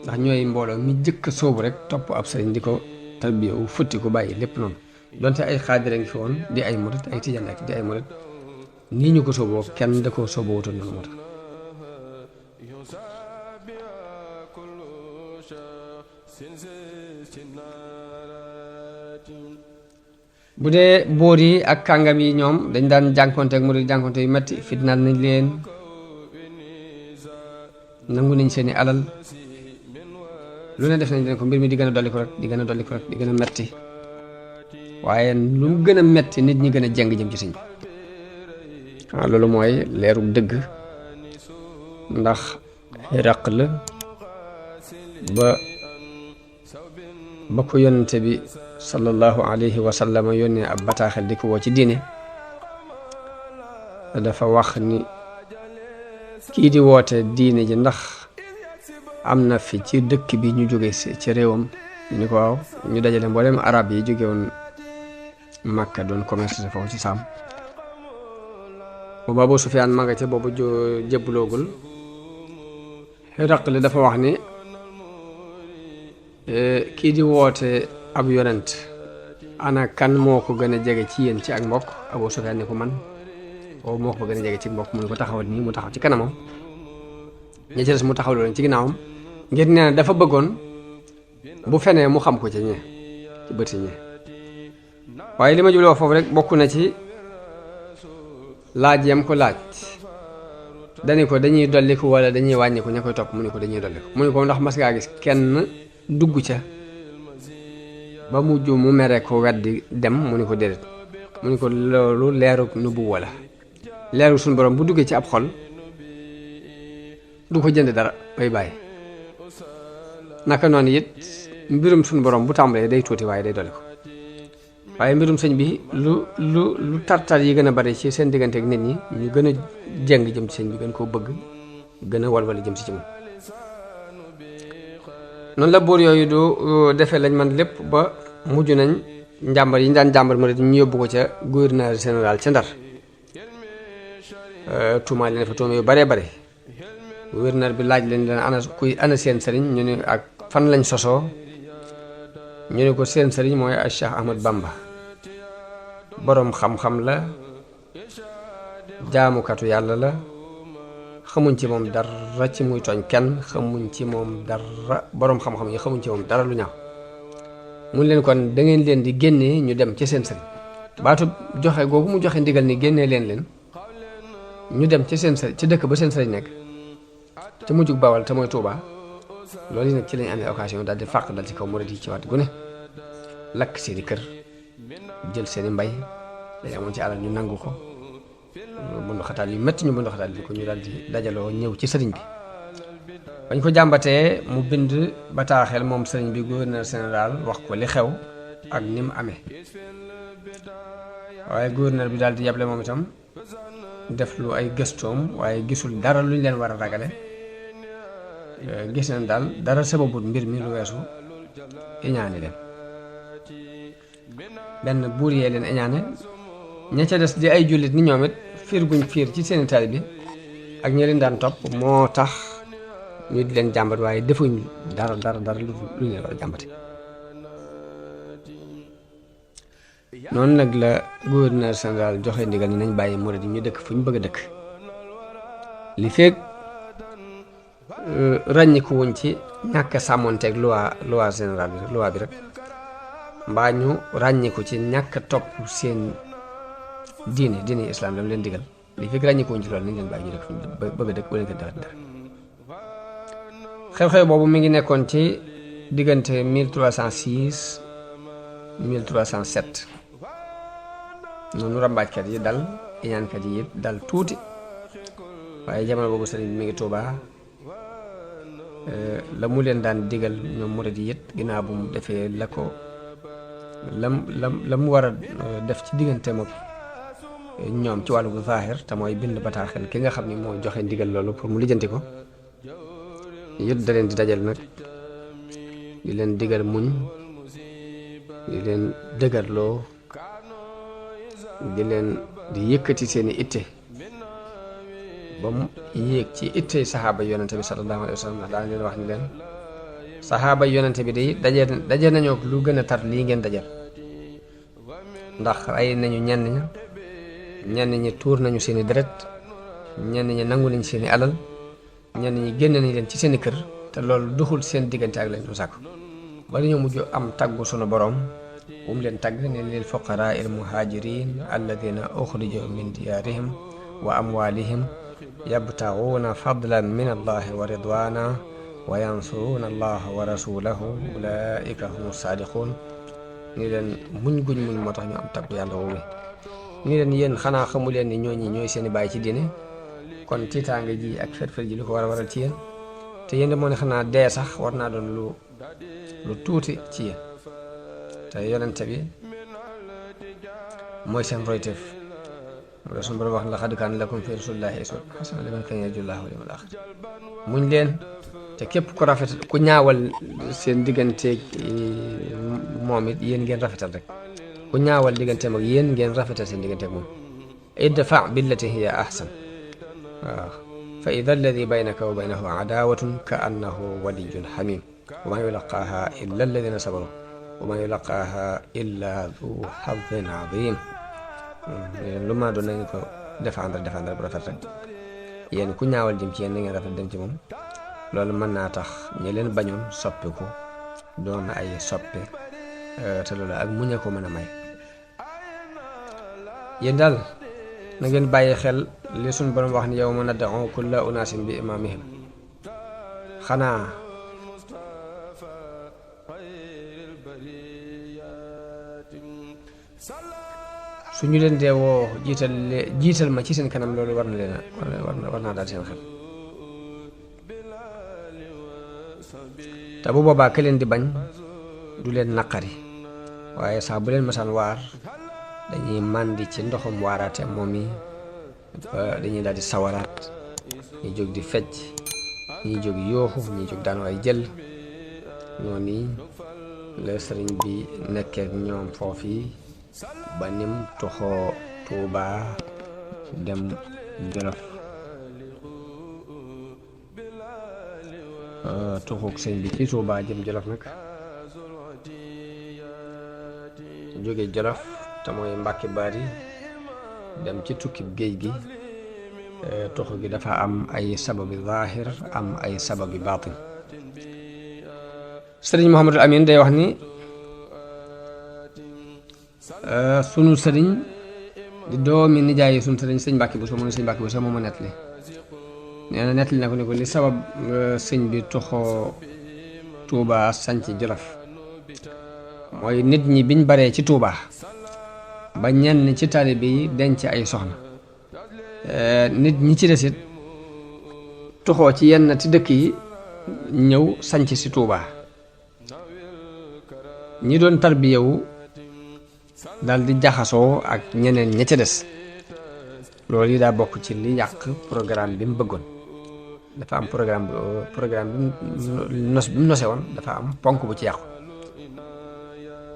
ndax ñooy mbooloo mi jëkk sóobu rek topp ab sëriñ di ko tarbiya wu futti ko bàyyi lépp noonu donte ay xaadira ngi fi woon di ay murit ay tijaan ak di ay murit nii ñu ko sóoboo kenn da ko sóoboo wutoon noonu moo tax bu dee boor yi ak kàngam yi ñoom dañ daan jànkonte ak murit jànkonte yu metti fitnaal nañ leen nangu nañ seeni alal lu ne def nañ leen ko mbir mi di gën a dolli ko rek di gën a dolli ko rek di gën a metti waaye lu mu gën a metti nit ñi gën a jeng jëm ci sëñ bi waaw loolu mooy leeru dëgg ndax raq la ba ko yonente bi sallallahu alayhi wa sallam yónnee ab bataaxel di ko woo ci diine dafa wax ni kii di woote diine ji ndax am na fi ci dëkk bi ñu jóge ci réewam ñu ni ko waaw ñu dajale mboolem arab yi jóge woon Makka doon commerce foofu ci Saam boobu Abu Sufyaan ma nga ca boobu jébbuloogul Hiraql dafa wax ni kii di woote ab yonent ana kan moo ko gën a jege ci yéen ci ak mbokk Abu Sufyaan ni ko man boobu moo ko gën a jege ci mbokk mu ne ko taxawal nii mu taxaw ci kanamam ña ci des mu taxaw loolu ci ginnaawam ngir nee na dafa bëggoon bu fenee mu xam ko ci ñee ci bëti ñee waaye li ma jubloo foofu rek bokk na ci laaj yam ko laaj dani ko dañuy dolliku wala dañuy wàññiku ña koy topp mu ne ko dañuy dolliku mu ne ko ndax mas ngaa gis kenn dugg ca ba mujj mu mere ko weddi dem mu ne ko déedéet mu ne ko loolu leeru nubuwa la leeru suñu borom bu duggee ci ab xol du ko jënd dara bay bàyyi naka noonu it mbirum suñu borom bu tàmbalee day tuuti waaye day dolli ko waaye mbirum sëñ bi lu tartar yi gën a bari ci seen diggante ak nit ñi ñu gën a jeng jëm ci sëñ bi gën koo bëgg gën a walwali jëm si ci moom. noonu la buur yooyu du defee lañ man lépp ba mujj nañ njàmbar yi ñu daan jàmbar murid ñu yóbbu ko ca gouverneur général ca Ndar. tuumaa leen fa tuuma yu baree bare. gouverneur bi laaj leen ana seen sëriñ ñu ne ak fan lañ sosoo ñu ne ko seen sëriñ mooy ay Cheikh Ahmad Bamba boroom xam-xam la jaamukatu yàlla la xamuñ ci moom dara ci muy tooñ kenn xamuñ ci moom dara boroom xam-xam yi xamuñ ci moom dara lu ñaaw mun leen kon da ngeen leen di génnee ñu dem ci seen sëriñ baatu joxe googu mu joxe ndigal ni génnee leen ñu dem ci seen sëriñ ci dëkk ba seen sëriñ nekk te mujjug Bawal te mooy Touba loolu yi nag ci lañ amee occasion daal di fàq dal ci kaw murid yi ci waat gu ne lakk seeni kër jël seeni mbay dañ amoon ci alal ñu nangu ko bundu xataal yu métti ñu bundu xataal bi ko ñu daal di dajaloo ñëw ci sëriñ bi bañ ko jàmbatee mu bind bataaxel moom sëriñ bi gouverneur général wax ko li xew ak ni mu amee waaye gouverneur bi daal di yable moom itam def lu ay gëstoom waaye gisul dara luñ leen war a ragale gis nañ daal dara sababut mbir mi lu weesu iñaane leen benn buur yee leen iñaane ña ca des di ay jullit ni ñoom it fiir guñ fiir ci seeni taalibe bi ak ñi leen daan topp moo tax ñu di leen jàmbat waaye defuñ dara lu leen war a jàmbate noonu nag la gouverneur général joxe ndigal ni nañ bàyyi murid yi ñu dëkk fu ñu bëgg a dëkk li feeg ràññiku wuñ ci ñàkk a sàmmoonteeg loi générale bi loi bi rek mbaa ñu ràññiku ci ñàkk a topp seen diine islam dam leen digal li feeg ràññiku wuñ ci loolu nañ leen bàyyi ñu dëkk fu ñu bëgg a dëkk wala nga dara xew-xew boobu mi ngi nekkoon ci diggante 1306 1307 noonu rambaajkat yi dal iñaankat yi it dal tuuti waaye jamono boobu sëriñ bi mi ngi Tuubaa la mu leen daan digal ñoom murid yi it ginnaaw bu mu defee la ko la mu war a def ci diggante mag ñoom ci wàllu zaahir te mooy bind bataaxel ki nga xam ni moo joxe ndigal loolu pour mu lijjanti ko yët da leen di dajal nag di leen digal muñ di leen dëgërloo di leen di yëkkati seeni itte ba mu yéeg ci itte saxaaba yonente bi sallallahu alayhi wa sallam ndax daan leen wax ni leen saxaaba yonente bi day daje nañoo lu gën a tar lii ngeen dajal ndax rey nañu ñenn ñi tuur nañu seeni deret ñenn ñi nangu nañu seeni alal ñenn ñi génn nañ leen ci seeni kër te loolu duxul seen diggante ak leen du sàkku ba dañoo mujj am taggu sunu boroom mu leen tagg ne lil fuqaraa il muhajirin alladina uxrijoo min diyaarihim wa amwalihim yabtaxuuna fadlan min allahi wa ridwana wa yansuruuna allaha wa rasulahu ulaika humu saadiquun ni leen muñ guñ muñ moo tax ñu am taggu yàlla woowu ni leen yéen xanaa xamu leen ni ñooy seeni bàyyi ci diine kon tiitaange ji ak fer ji lu ko war a waral ci yéen te yéen de moo ne xanaa dee sax war naa doon lu tuuti ci yéen te yonente bi mooy seen royteef mu la suñu borom wax laqad kaana lakum fi rasulillahi uswatun hasanatun liman kaana yarju llaaha wal yawmal aaxir muñ leen te képp ku rafet ku ñaawal seen digganteeg moom it yéen ngeen rafetal rek ku ñaawal digganteem ak yéen ngeen rafetal seen digganteeg moom idfa billati hiya ahsan waaw fa ida alladi baynaka wa baynahu adaawatun ka annahu waliyyun xamim wa maa yulaqaaha illa alladina sabaru wa maa yulaqaaha illa du xadin adim lu maa doon na ngeen ko défendre bu rafet rek yéen ku ñaawal jëm ci yéen na ngeen rafet dem ci moom loolu mën naa tax ñi leen bañoon soppiku doon ay soppe te loolu ak muñ a ko mën a may yéen daal na ngeen bàyyi xel li suñ borom wax ni yawma nad'u kulla unaasin bi imaamihim xanaa suñu leen dee woo jiital ma ci seen kanam loolu war na leen war naa daal seen xel te bu boobaa ka leen di bañ du leen naqari waaye sax bu leen masaan waar dañuy màndi ci ndoxum waaraate moom yi dañuy daal di sawaraat ñi jóg di fecc ñi jóg yooxu ñi jóg daanu ay jël noonu la sëriñ bi nekkee ak ñoom foofu ba nim toxoo Tuuba dem Jolof tuxuk sëñ bi ci Tuuba jëm Jolof nag jóge Jolof te mooy Mbàkke Bari dem ci tukkib géej gi tuxu gi dafa am ay sababi zaahir am ay sababi baatin sëriñ Mouhamadul Amin day wax ni sunu sëriñ di doomi nijaayi sunu sëriñ sëñ Mbàkke Buso mu ne sëñ Mbàkke Buso moo ma nettali nee na nettali na ko ni ko li sabab sëñ bi toxoo Tuuba sanc Jolof mooy nit ñi biñ baree ci Tuuba ba ñenn ci taalibe yi denc ay soxna nit ñi ci desit toxoo ci yenn ci dëkk yi ñëw sanc si Tuuba ñi doon tarbiyewu dal di jaxasoo ak ñeneen ña ca des loolu yi daa bokk ci li yàq programme bi mu bëggoon dafa am programme bi mu nose woon dafa am ponk bu ci yàqu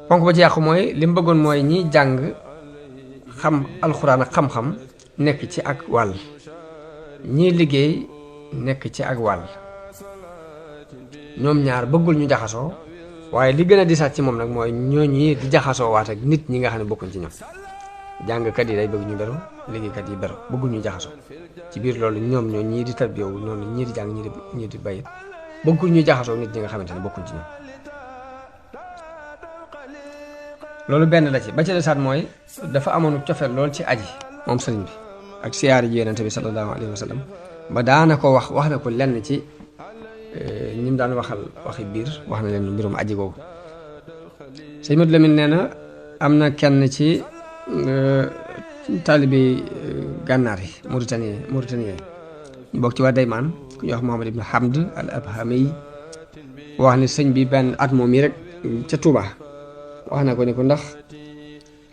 ponk bu ci yàqu mooy li mu bëggoon mooy ñi jàng xam alxuraan ak xam-xam nekk ci ak wàll ñii liggéey nekk ci ak wàll ñoom ñaar bëggul ñu jaxasoo waaye li gën a disaat ci moom nag mooy ñooñu di jaxasoo waat ak nit ñi nga xam ne bokkuñ ci ñoom jàngkat yi day bëgg ñu beru liggéeykat yi beru bëggul ñu jaxasoo ci biir loolu ñoom ñoo ñii di tarbiyewu noonu ñii di jàng ñii di bayit bëggul ñu jaxasoo nit ñi nga xamante ne bokkuñ ci ñoom loolu benn la ci ba ci desaat mooy dafa amoon cofeel lool ci aji moom sëriñ bi ak siyaari ji yonente bi sallallahu alayhi wa sallam ba daana ko wax na ko lenn ci ñi mu daan waxal waxi biir wax na leen mbirum aji googu sëñ Modou Lamine nee na am na kenn ci taalibe gànnaar yi Mauritanie ñu bokk ci waa Daymaan ku ñuy wax Muhammad ibn Hamd al Abhami wax ni sëñ bi benn at moom yi rek ca Touba wax na ko ni ko ndax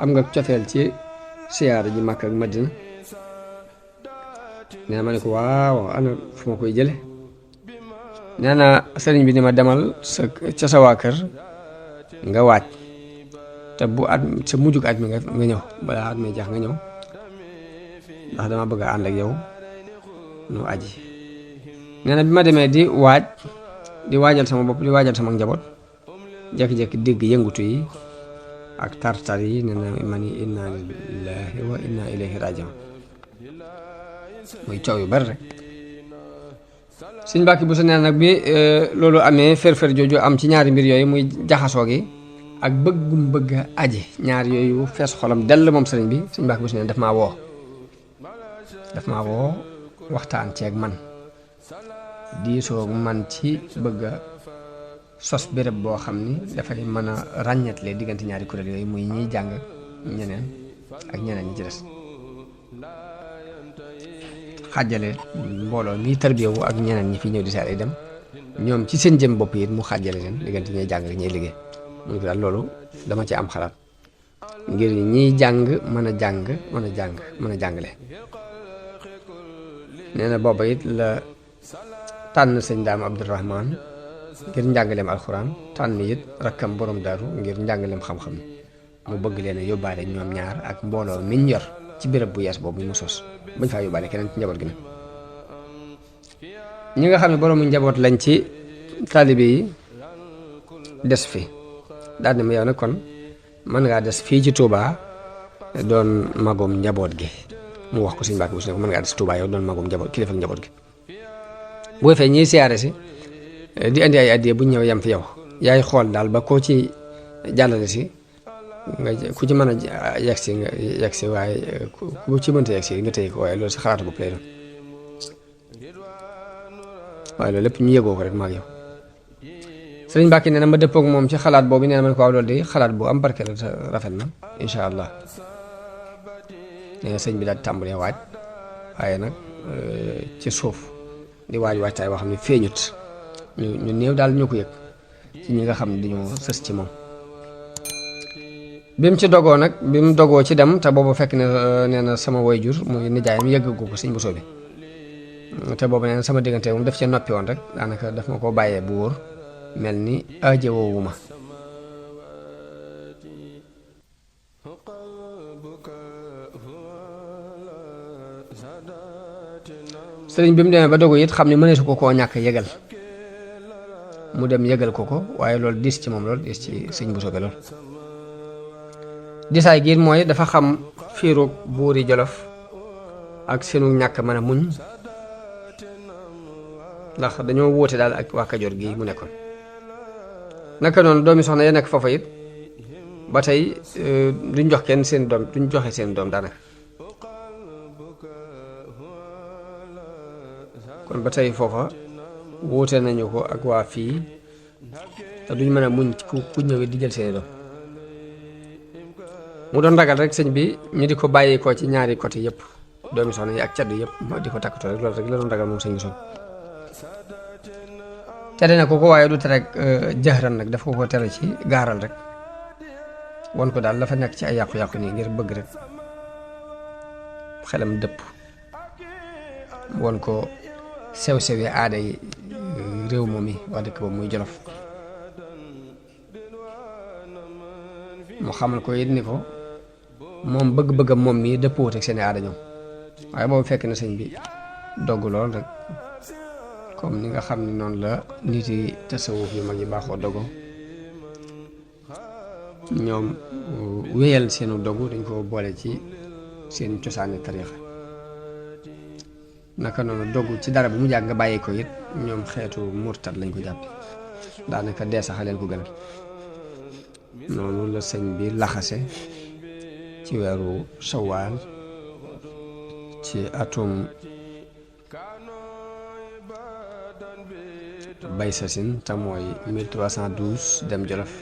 am nga cofeel ci siyaara ji Makka ak Madina nee na ma ne ko waaw ana fu ma koy jële nee na sëriñ bi ni ma demal ca sa waa kër nga waaj te bu at sa mujjug at mi nga ñëw balaa at mi jeex nga ñëw ndax dama bëgg a ànd ak yow nu aji nee na bi ma demee di waajal sama bopp di waajal sama njaboot jékki-jékki dégg yëngutu yi ak tartar yi nee na ma ni inna lillahi wa inna ilayhi rajiun muy coow yu bari rek sëñ Mbàkke Buso nee nag bi loolu amee fër-fër jooju am ci ñaari mbir yooyu muy jaxasoo gi ak bëggum bëgg a aji ñaar yooyu fees xolam dell moom sëriñ bi sëñ Mbàkke Buso nee daf maa woo waxtaan ceeg man diisoo man ci bëgg a sos béréb boo xam ni dafay mën a ràññatle diggante ñaari kuréel yooyu muy ñiy jàng ñeneen ak ñeneen ñi ci des xàjjale mbooloo mi tarbiyewu ak ñeneen ñi fi ñëw di saare dem ñoom ci seen jëm bopp yi mu xàjjale leen diggante ñuy jàng ak ñuy liggéey mu ngi daal loolu dama ci am xalaat ngir ñiy jàng mën a jàngale nee na booba it la tànn sëñ Daam Abdourahman ngir njàngaleem alxuraan tànn it rakkam borom daaru ngir njàngaleem xam-xam mu bëgg leen a yóbbaale ñoom ñaar ak mbooloo miñ yor ci béréb bu yees boobu mu sos bañ faa yóbbaale keneen ci njaboot gi nag ñi nga xam ne boroomu njaboot lañ ci taalibe yi des fi daal ne ma yow nag kon mën ngaa des fii ci Touba doon magum njaboot gi mu wax ko sëñ Mbàkke Buso ne ko mën ngaa des Touba yow doon magum njaboot kilifa njaboot gi boo fee ñiy siyaare si di indi ay addiya bu ñëw yem fi yow yaay xool daal ba koo ci jàllale si nga ku ci mën a yegg si waaye ku ci mënta yegg si nga tëye ko waaye loolu sa xalaatu bopp lay doon waaye loolu lépp ñu yëgoo ko rek maag yow sëriñ Mbàkke nee na ma dëppoog moom ci xalaat boobu nee na man ko waaw loolu de xalaat bu am barke la rafet na incha allah nee na sëñ bi daal di tàmbalee waaj waaye nag ci suuf di waajtaay boo xam ne feeñut ñu néew daal ñoo ko yëg ci ñi nga xam ne dañoo sës ci moom bi mu ci dogoo nag bi mu dogoo ci dem te boobu fekk ne nee na sama wayjur muy nijaayam yëggagu ko sëñ Buso bi te boobu neen sama diggante moom daf cee noppi woon rek daanaka daf ma ko bàyyee bu wóor mel ni aajowoowu ma. sëriñ bi mu demee ba dogu it xam ne mëneesu ko koo ñàkk yëgal mu dem yëgal ko waaye loolu diis ci moom lool diis ci sëñ bu soobee lool. disaay gi mooy dafa xam fiiru buuri Jolof ak seenu ñàkk mën a muñ ndax dañoo wóote daal ak waa Kajoor gi mu nekkoon. naka noonu doomi soxna ya nekk foofa it ba tey duñ jox kenn seen doom duñ joxe seen doom daanaka kon ba tey foofa wóote nañu ko ak waa fii te duñ mën a muñ ku ñëwee di jël seeni doom. mu doon ragal rek sëñ bi ñu di ko bàyyi ko ci ñaari côté yëpp doomi soxna yi ak caddu yëpp di ko takkatoo rek loolu rek la doon ragal moom sëñ bi soon tere na ko waaye du tere jëxëran nag dafa ko tere ci gaaral rek won ko daal la fa nekk ci ay yàqu-yàqu nii ngir bëgg rek xelam dëpp won ko sew-sewi aada yi réew moom yi waa dëkk boobu muy Jolof mu xamal ko it ni ko moom bëgg-bëggam moom mii dëppwut ak seeni aada ñoom waaye boobu fekk na sëñ bi dogg lool rek comme ni nga xam ne noonu la nit yi tasawuf yu mag yi baaxoo dogo ñoom wéyal seenu dogu dañ ko boole ci seen cosaani tariixa naka noonu dogu ci dara bu mu jàgg nga bàyyi ko it ñoom xeetu murtad lañ ko jàppe daanaka dee sax leen ko gënal. noonu la sëñ bi laxase ci weeru sawaal ci atum bay sasin te mooy 1312 dem Jolof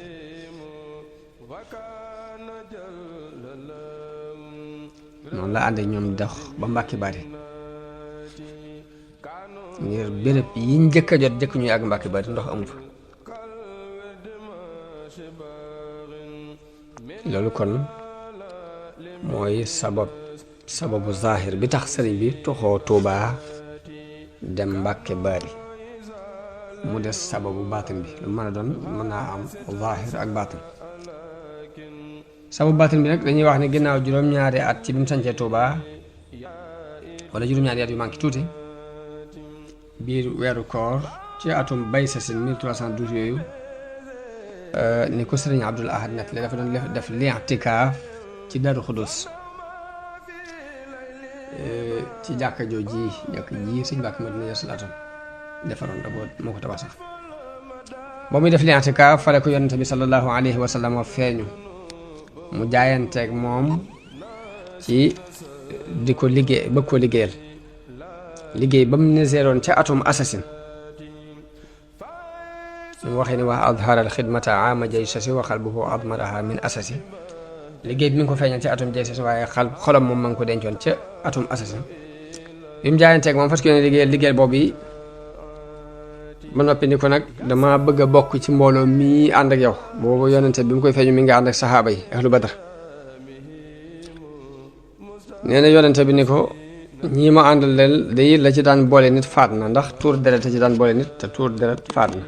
noonu la ànd ak ñoom dox ba Mbàkke Bari ngir béréb yi njëkk a jot jëkk ñuy àgg Mbàkke Bari ndox amu fa loolu kon mooy sababu zahir bi tax sëriñ bi toxoo Tuubaa dem Mbàkke Bari mu des sababu baatin bi lu mën a doon mën naa am zahir ak baatin. sababu baatin bi nag dañuy wax ne ginnaaw juróom-ñaari at ci bi mu sañcee Tuubaa wala juróom-ñaari at yu manqué tuuti biir weeru koor ci atum bay sasin 1312 yooyu ni ko sëriñ Abdul Ahad nett li dafa doon def li'tikaaf ci Daaru Xudus ci jàkka jooji sëñ Mbàkke Madina Yasalaatoon defaroon da moo ko tabax sax ba muy def li'tikaaf fale ko yonente bi sallallahu alayhi wa sallam feeñu mu jaayanteeg moom ci di ko liggéey bëgg ko liggéeyal liggéey ba mu niseeroon ca atum assasine mu waxee ni wax adhara al xidmata ama jaysasi wa qalbuhu admaraha min asasi liggéey bi mi ngi ko feeñal ci atum jaysasi waaye xolam moom ma ngi ko dencoon ca atum assasine bi mu jaayanteeg moom fas yéene liggéeyal boobu yi ba noppi ni ko nag dama bëgg a bokk ci mbooloo mii ànd ak yow boobu yonente bi mu koy feeñu mi ngi ànd ak saxaaba yi ahlu badar nee na yonente bi ni ko ñii ma àndal leen day la ci daan boole nit faat na ndax tuur deret la ci daan boole nit te tuur deret faat na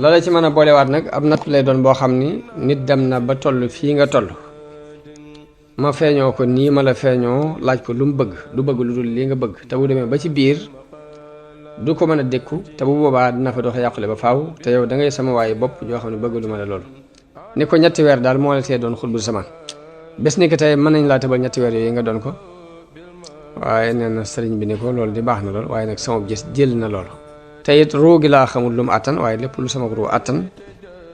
loola ci mën a boolewaat nag ab natt lay doon boo xam ni nit dem na ba toll fii nga toll ma feeñoo ko nii ma la feeñoo laaj ko lu mu bëgg du bëgg lu dul lii nga bëgg te bu demee ba ci biir du ko mën a dékku te bu boobaa dina fa dox yàqule ba faaw te yow da ngay sama waaye bopp ñoo xam ne bëgg lu ma la loolu ni ko ñetti weer daal moo la tee doon xutbu samaan bés ni ko tey mën nañ laa tëbal ñetti weer yooyu nga doon ko waaye nee na sëriñ bi ni ko loolu di baax na lool waaye nag sama gis jël na loolu te it ruu gi laa xamul lu mu attan waaye lépp lu sama ruu attan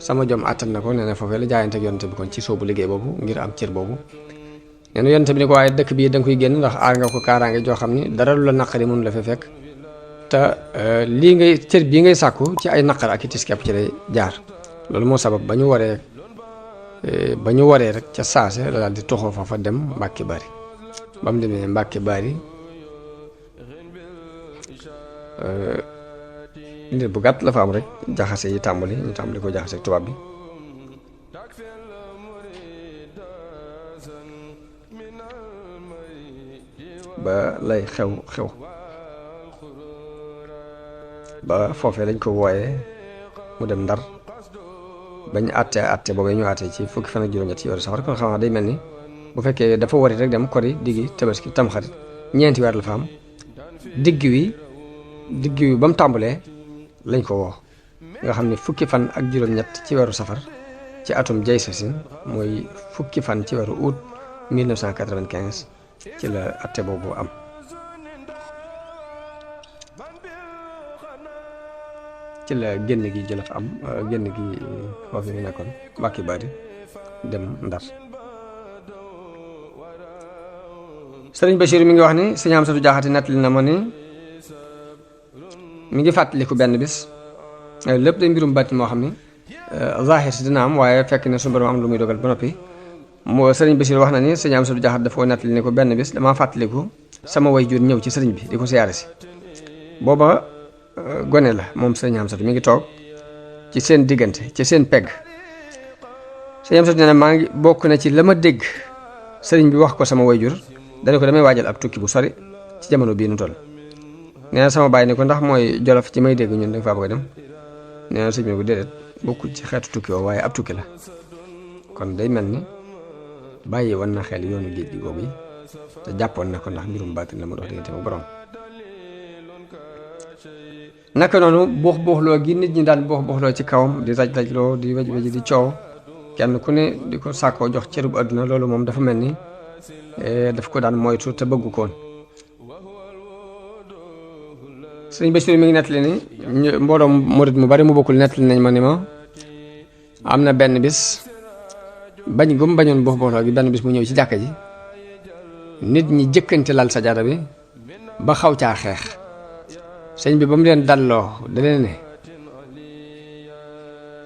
sama jom attan na ko nee na foofee la jaayante ak yonente bi kon ci soobu liggéey boobu ngir am cër boobu nee na yonente bi ni ko waaye dëkk bii da nga koy génn ndax aar nga ko kaaraange joo xam ni dara lu la naqari mënu la fa fekk te lii ngay cër bii ngay sàkku ci ay naqar ak i tis kepp ci lay jaar loolu moo sabab ba ñu waree rek ca saase la daal di toxoo fa fa dem Mbàkke Bari ba mu demee Mbàkke Bari ndir bu gàtt la fa am rek jaxase yi tàmbali ñu tàmbali ko jaxase tubaab bi ba lay xew ba foofee lañ ko wooyee mu dem Ndar bañ àtte boobee ñu àtte ci fukki fan ak juróom-ñett ci weeru safar kon xam nga day mel ni bu fekkee dafa wari rek dem kori diggi tabaski tamxarit ñeenti weer la fa am digg wi ba mu tàmbalee lañ ko woo nga xam ne fukki fan ak juróom-ñett ci weeru safar ci atum jay sasin mooy fukki fan ci weeru août 1995 ci la àtte boobu am ci la génn gi Jolof am génn gi foofu ñu nekkoon Mbàkke Bari dem Ndar sëriñ Bachir mi ngi wax ni sëñ Amsatu Jaxate nettali na ma ni mi ngi fàttaliku benn bis lépp day mbirum bàtti moo xam ni zahir si dina am waaye fekk ne suñu borom am lu muy dogal ba noppi moo sëriñ Bachir wax na ni sëñ Amsatu Jaxate dafa ko nettali ni ko benn bis damaa fàttaliku sama way jur ñëw ci sëriñ bi di ko siyaare si booba gone la moom sëñ Amsatu mi ngi toog ci seen diggante ci seen pegg sëñ Amsatu nee na maa ngi bokk na ci la ma dégg sëriñ bi wax ko sama way jur dana ko damay waajal ab tukki bu sori ci jamono bii nu toll nee na sama baay ni ko ndax mooy Jolof ci may dégg ñun da nga faa bëgg a dem nee na sëñ bi ne ko déedéet bokkul ci xeetu tukki woo waaye ab tukki la kon day mel ni bàyyi woon na xel yoonu géej gi googu yi te jàppoon na ko ndax mbirum baatin la mu dox diggante ak borom naka noonu buux-buuxloo gi nit ñi daan buux-buuxloo ci kawam di raj-rajloo di wej-wej di coow kenn ku ne di ko sàkkoo jox cërub àdduna loolu moom dafa mel ni daf ko daan moytu te bëggu koon sëñ Bachir mi ngi nettali ni mbooloo murit mu bari mu bokkul nettali nañ ma ni ma am na benn bis bañ gum bañoon buux-buuxloo gi benn bis mu ñëw ci jàkka ji nit ñi jëkkante lal sajaada bi ba xaw caa xeex sëñ bi ba mu leen dalloo da leen ne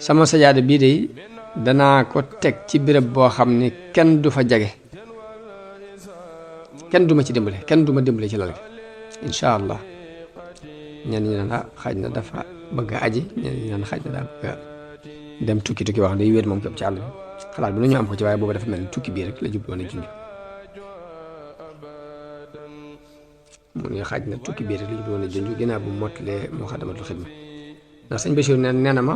sama sajaada bii de danaa ko teg ci béréb boo xam ni kenn du fa jage kenn du ma ci dimbale kenn du ma dimbale ci lal bi incha allah ñenn ñi naan xaaj na dafa bëgg a aji ñenn ñi naan xaaj na daa bëgg a dem tukki wax day wéet moom képp ci àll bi xalaat bi nu ñu am ko ci waaye boobu dafa mel ni tukki bii rek la jubloon a junj mu ne xaaj na tukki bii rek la jubloon a junj ginnaaw bu mottalee Muxaddamatul Xidma ndax sëñ Bachir nee na ma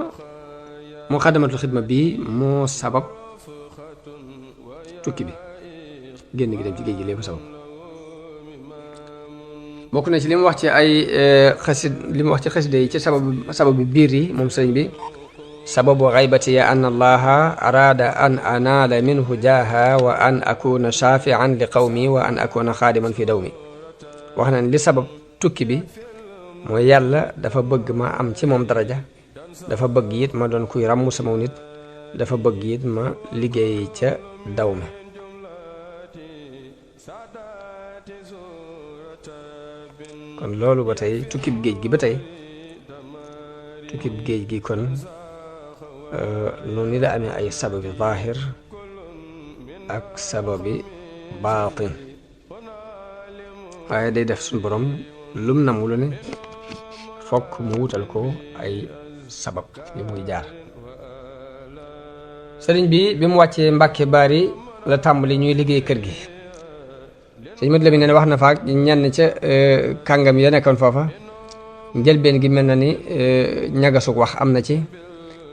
Muxaddamatul Xidma bii moo sabab tukki bi génn gi dem ci géej gi lépp sabab bokk na ci li mu wax ci ay xasida yi ci sababu biir yi moom sëriñ bi sababu xaybati ya an allaha araada an anaala minhu jaaha wa an akuna shafian li qawmi wa an akuna xaadiman fi dawmi wax na li sabab tukki bi mooy yàlla dafa bëgg ma am ci moom daraja dafa bëgg it ma doon kuy ràmm sama nit dafa bëgg it ma liggéey ca daw ma kon loolu ba tey tukkib géej gi ba tey tukkib géej gi kon noonu la amee ay sababi zaahir ak sababi baatin waaye day def suñu borom lum namu lu ne fokk mu wutal ko ay sabab yu muy jaar sëriñ bi mu wàccee Mbàkke Bari la tàmbali ñuy liggéey kër gi sëñ Madu Lamin ne wax na faak ñenn ca kàngam ya nekkoon foofa njëlbeen gi mel na ni ñagasug wax am na ci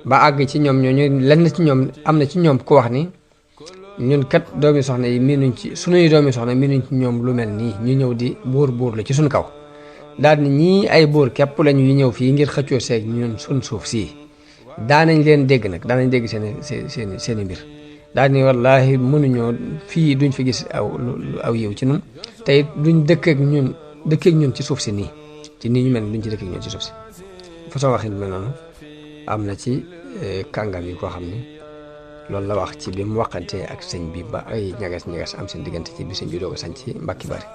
ba àgg ci ñoom ñooñu lenn ci ñoom am na ci ñoom ku wax ni ñun kat doomi soxna yi miinuñ ci sunuy doomi soxna miinuñ ci ñoom lu mel nii ñu ñëw di buur la ci suñ kaw daal ni ñii ay buur képp lañu yu ñëw fii ngir xëccoo seeg ñun suñ suuf sii daanañ leen dégg nag daanañ dégg seeni mbir daal ni wallaahi mënuñoo fii duñ fi gis aw yiw ci nun te it duñ dëkk ak ñun ci suuf si nii ci nii ñu mel ni duñ ci dëkk ak ñun ci suuf si façon waxin mel noonu am na ci kàngam yi koo xam ni loolu la wax ci bi mu waxantee ak sëñ bi ba ay ñagas am seen diggante ci bi sëñ bi doog a sañ ci Mbàkke Bari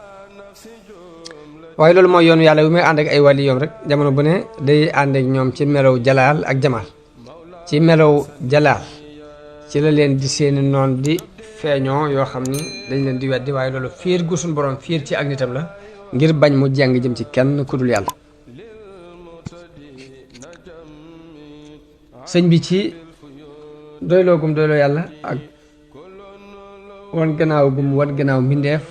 waaye loolu mooy yoonu yàlla bi muy ànd ak ay wàlli yoom rek jamono bu ne day ànd ak ñoom ci melow jalaal ak jamaal ci melow jalaal ci la leen di seeni noon di feeñoo yoo xam ni dañ leen di weddi waaye loolu fiir gu suñ borom fiir ci ak nitam la ngir bañ mu jàng jëm ci kenn ku dul yàlla sëñ bi ci doyloo gum doyloo yàlla ak wan gannaaw gum wan gannaaw mbindeef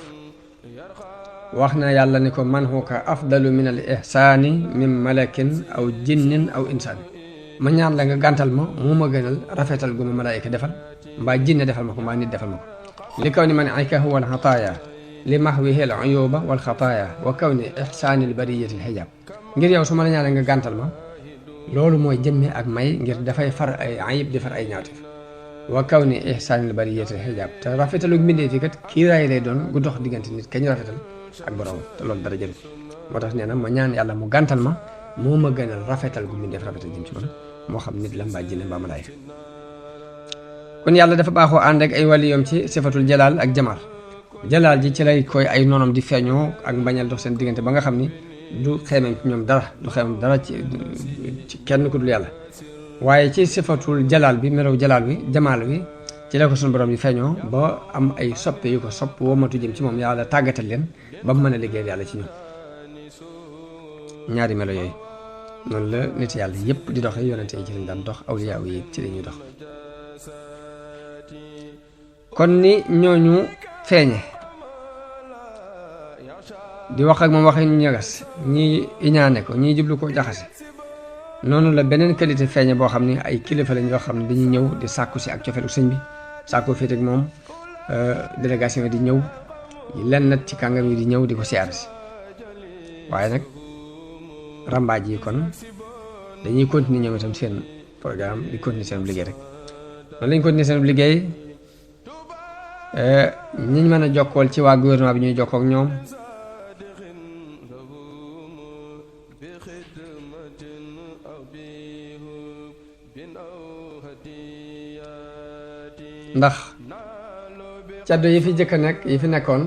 wax na yàlla ni ko man huka afdalu min al ihsaani min malakin aw jinnin aw insaan ma ñaan la nga gàntal ma moo ma gënal rafetal gu ma malaayika defal mbaa jinne defal ma ko mbaa nit defal ma ko li kaw ni man ayka huwa al xataaya li mahwihi al uyuba wal xataaya wa kaw ni ihsaani al bariyati al xijaab ngir yow su ma la ñaan nga gàntal ma loolu mooy jëmme ak may ngir dafay far ay ayib di far ay ñaawtif wa kaw ni ihsaani al bariyati al xijaab te rafetalu mbindee fi kat kiiraay lay doon gu dox diggante nit kañ rafetal ak borom te loolu dara jël moo tax nee na ma ñaan yàlla mu gàntal ma moo ma gënal rafetal gu mbindeef rafetal jëm ci man moo xam nit la mbaa jinne mbaa malaayika kon yàlla dafa baaxoo ànd ak ay waliyoom ci sifatul jalaal ak jamaal jalaal ji ci lay koy ay noonam di feeñoo ak mbañal dox seen diggante ba nga xam ni du xeemeem ci ñoom dara du xeemeem dara ci kenn ku dul yàlla waaye ci sifatul jalaal bi melow jalaal bi jamaal bi ci la ko suñu borom yi feeñoo ba am ay soppe yu ko sopp womatu jëm ci moom yàlla tàggatal leen ba mu mën a liggéeyal yàlla ci ñoom ñaari melo yooyu noonu la nit yàlla yépp di doxe yonente yi ci lañ daan dox awliyaa yi ci lañuy dox kon ni ñooñu feeñe di wax ak moom waxi ñagas ñii iñaane ko ñii jublu ko jaxase noonu la beneen qualité feeñe boo xam ne ay kilifa lañ yoo xam ne dañuy ñëw di sàkku si ak cofeelu sëñ bi sàkku féete ak moom délégation yi di ñëw lenn nag ci kàngam yi di ñëw di ko siyaar si waaye nag rambaaj yi kon dañuy continuer ñoom itam seen programme di continuer seen liggéey rek noonu lañ continuer seen liggéey ñiñ mën a jokkool ci waa gouvernement bi ñuy jokkoo ak ñoom ndax caddo yi fi jëkk a nekk yi fi nekkoon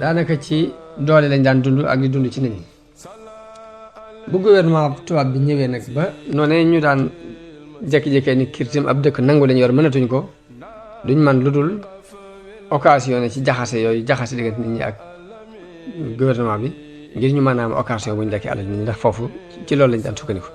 daanaka ci doole lañ daan dund ak di dund ci nit ñi bu gouvernement tubaab bi ñëwee nag ba noonu ñu daan jékki-jékkee ni kirtim ab dëkk nangu lañu yor mënatuñ ko duñ man lu dul occasion ci jaxase yooyu jaxase diggante nit ñi ak gouvernement bi ngir ñu mën a am occasion bu ñu lekkee alal nit ñi ndax foofu ci loolu lañ daan sukkandiku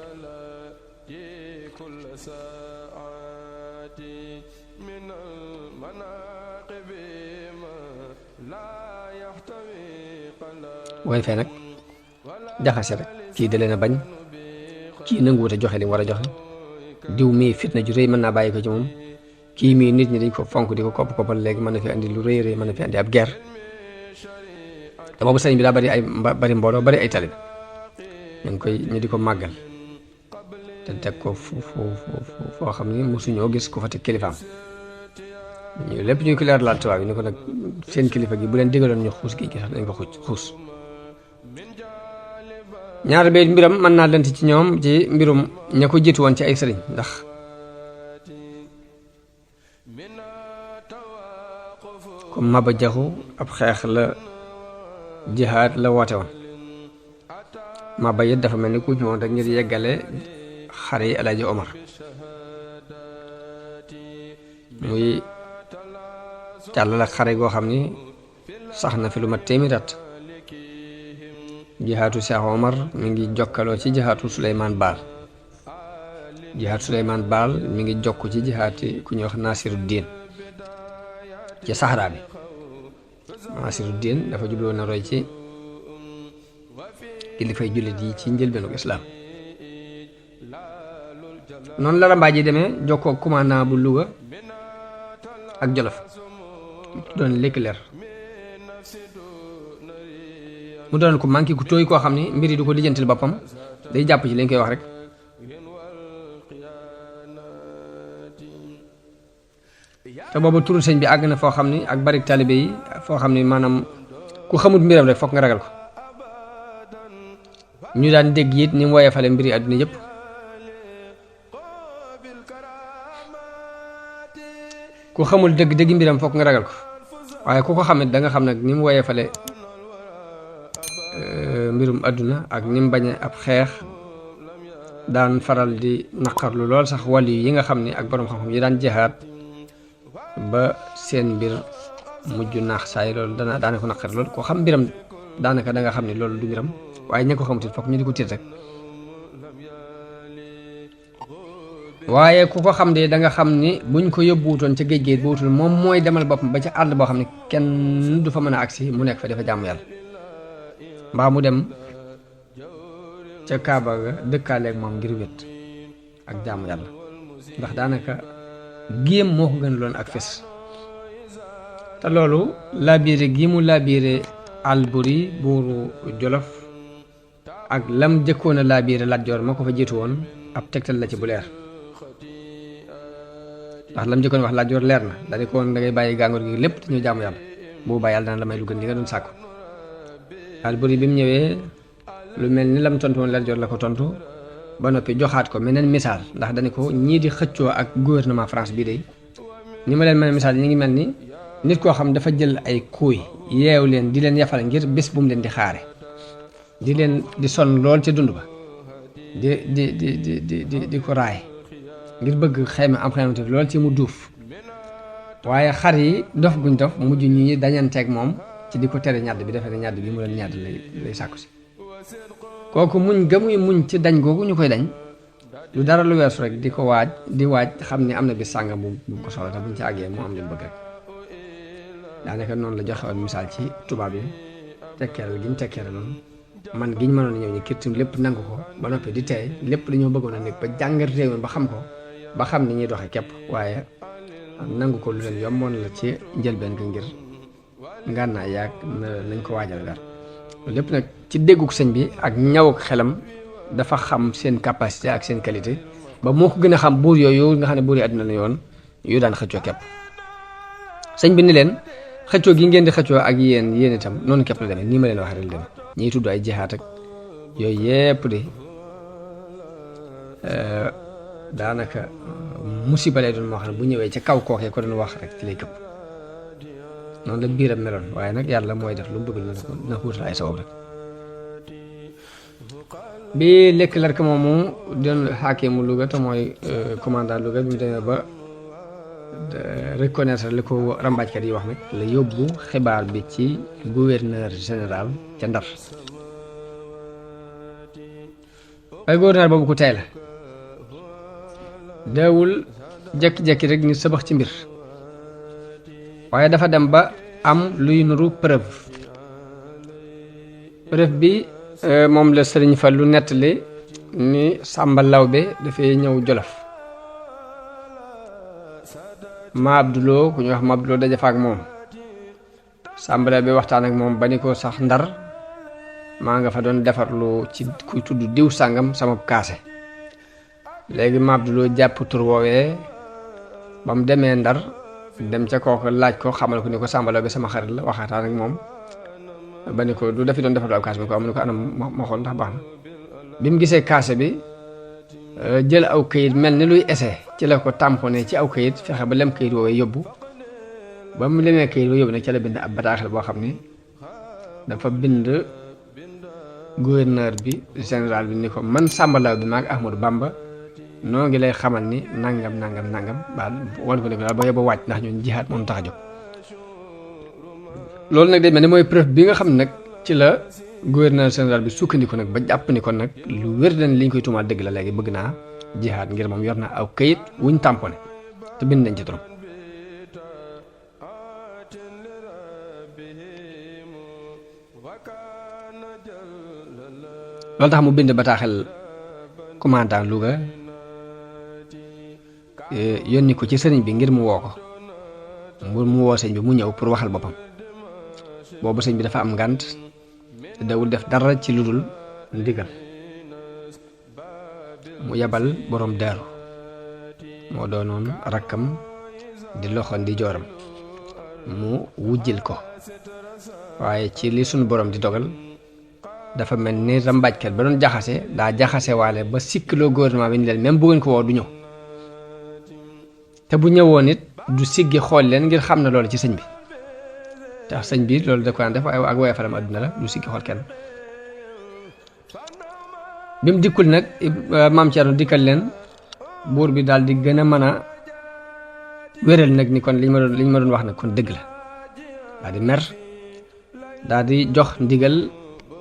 booy fee nag jaxase rek kii da leen a bañ kii nanguwut a joxe li mu war a joxe diw mii fitna ju rëy mën naa bàyyi ko ci moom kii mii nit ñi dañ ko fonk di ko koppal léegi mën na fi andi lu rëy rëy mën na fi andi ab guerre te boobu sëriñ bi daa bari ay bari mbooloo bari ay talib ñu di ko màggal te teg ko foo xam ni mosuñoo gis ku fa teg kilifaam ñu lépp ñuy ko leer laal tubaab yi ni ko nag seen kilifa gi bu leen digaloon ñu xuus gi sax dañ ko xuus ñaar bay mbiram mën naa lent ci ñoom ci mbirum ña ko jiitu woon ci ay sëriñ ndax comme Maba Jaxu ab xeex la jihaad la woote woon Maba it dafa mel ni ku ñëwoon rek ngir yeggale xare yi Alaaji Omar muy càll la xare goo xam ni sax na fi lu mat téeméeri at jihaatu Cheikh Omar mi ngi jokkaloo ci jihaatu Souleymane Baal jihaatu Souleymane Baal mi ngi jokk ci jihaati ku ñuy wax Nasiruddin ci Sahara bi Nasiruddin dafa jubloo na roy ci kilifay jullit yi ci njëlbeenu islaam noonu la rambaaj yi demee jokkoo commandant bu Louga ak Jolof doon lekk leer mu doon ko manqué ku tooy koo xam ni mbir yi du ko lijjantil boppam day jàpp ci lañ koy wax rek te booba turu sëñ bi àgg na foo xam ni ak bari taalibe yi foo xam ni maanaam ku xamut mbiram rek foog nga ragal ko ñu daan dégg it ni mu woyefale mbiri àdduna yëpp ku xamul dëgg mbiram foog nga ragal ko waaye ku ko xamit da nga xam nag ni mu woyefale mbirum àdduna ak ni mu bañe ab xeex daan faral di naqarlu lool sax wàll yi nga xam ni ak borom xam-xam yi daan jihaad ba seen mbir mujj naax saay loolu daana ko naqar lool koo xam mbiram daanaka da nga xam ni loolu du mbiram waaye ña ko xamutit foog ñu di ko tiit rek waaye ku ko xam de da nga xam ni buñ ko yóbbuwutoon ca géej géej bootul moom mooy demal boppam ba ca àll boo xam ne kenn du fa mën a agsi mu nekk fa dafa jàmm yàlla mbaa mu dem ca Kaaba ga dëkkaaleeg moom ngir wét ak jàmm yàlla ndax daanaka géem moo ko gën loon ak fes te loolu laabiire gi mu laabiire Alburi buuru Jolof ak lam jëkkoon a laabiire Lat Joor ma ko fa jiitu woon ab tegtal la ci bu leer ndax lam jëkkoon wax Lat Joor leer na dañu ko woon da ngay bàyyi gàngoor gi lépp te ñu jaamu yàlla boobaa yàlla dana la may lu gën li nga doon sàkku Alburi bi mu ñëwee lu mel ni lam tontu woon Lat Joor la ko tontu ba noppi joxaat ko meneen misaal ndax dañu ko ñii di xëccoo ak gouvernement France bii de ni ma leen mën a misaal ñi ngi mel ni nit koo xam dafa jël ay kuuy yeew leen di leen yafal ngir bés bu mu leen di xaare di leen di sonn lool ca dund ba di ko raay ngir bëgg xayma am xaymate lool ci mu duuf waaye xar yi dof guñ dof mujj ñi dañanteeg moom ci di ko tere ñàdd bi defe ne ñàdd bi mu leen ñàdd lay sàkku si kooku muñ gamuy muñ ci dañ googu ñu koy dañ lu dara lu weesu rek di ko waaj xam ne am na bis sàngam bu ko soxla te buñ ci àggee mu am li mu bëgg rek daanaka noonu la joxe woon misaal ci tubaab yi tekkeeral gi ñu tekkeeral noonu man gi ñu mënoon a ñëw ñu kirtim lépp nangu ko ba noppi di teey lépp dañoo bëggoon a nekk ba jàngat réew mi ba xam ko ba xam ni ñuy doxee képp waaye nangu ko lu leen yomboon la ci njëlbeen gi ngir ngànnaay yaag nañ ko waajal gar lépp nag ci dégguk sëñ bi ak ñawuk xelam dafa xam seen capacité ak seen qualité ba moo ko gën a xam buur yooyu nga xam ne buur yi àdduna la yoon yu daan xëccoo képp sëñ bi ni leen xëccoo gi ngeen di xëccoo ak yéen itam noonu képp la demee nii ma leen wax rek demee ñiy tudd ay jihaat ak yooyu yépp de daanaka musiba lay doon moo xam ne bu ñëwee ca kaw kookee ko doon wax rek ci lay këpp noonu la biiram meloon waaye nag yàlla mooy def lu mu bëgg na ko wutal ay sabab rek bi lekk lark moomu doon xaakimu Louga te mooy commandant Louga bi mu demee ba reconnaître li ko rambaajkat yi wax nag la yóbbu xibaar bi ci gouverneur général ca Ndar waaye gouverneur boobu ku tey la deewul jekki-jekki rek ni sëbax ci mbir waaye dafa dem ba am luy nuru preuve bi moom la Sëriñ Fallu nettali ni Sàmba Lawbe dafay ñëw Jolof ma Abduloo ku ñuy wax ma Abduloo daje fa ak moom Sàmba Lawbe waxtaan ak moom ba ni ko sax Ndar maa nga fa doon defarlu ci kuy tudd diw sàngam sama kaase léegi ma Abduloo jàpp tur woowee ba mu demee Ndar dem ca kooku laaj ko xamal ko ni ko Sàmba Lawbe sama xarit la waxataan ak moom ba ni ko du dafi doon defarlu ab kaase bi ko am ni ko anam ma xool ndax baax na bi mu gisee kaase bi jël aw kayit mel ni luy essai ci la ko tamponné ci aw kayit fexe ba lem kayit woowee yóbbu ba mu lemee kayit woowee yóbbu nag ca la bind ab bataaxel boo xam ni dafa bind gouverneur bi général bi ni ko man Sàmba Lawbe maag Ahmadou Bamba noo ngi lay xamal ni nangam baal wan ko ne ko daal ba yóbbu wàcc ndax ñun jihaat moom tax a jóg loolu nag day mel ni mooy preuve bi nga xam ne nag ci la gouverneur général bi sukkandiku nag ba jàpp ni kon nag lu wér dañ li ñu koy tuumaal dëgg la léegi bëgg naa jihaat ngir moom yor na aw kayit wuñ tamponné te bind nañ ci trop loolu tax mu bind bataaxel commandant Louga yónni ko ci sëriñ bi ngir mu woo ko mu woo sëñ bi mu ñëw pour waxal boppam boobu sëñ bi dafa am ngànt te dawul def dara ci lu dul ndigal mu yabal borom daaru moo doonoon rakkam di loxo di jooram mu wujjil ko waaye ci li sunu borom di dogal dafa mel ni rambaajkat ba doon jaxase daa jaxase waale ba sikkiloo gouvernement bi ni leen même bu ngeen ko woo du ñëw te bu ñëwoon it du siggi xool leen ngir xam na loolu ci sëñ bi tax sëñ bi loolu da ko daan def waaye ak woye faram adduna la du siggi xool kenn bi mu dikkul nag maam Thierno dikkal leen buur bi daal di gën a mën a wéral nag ni kon liñ ma doon wax nag kon dëgg la daal di mer daal di jox ndigal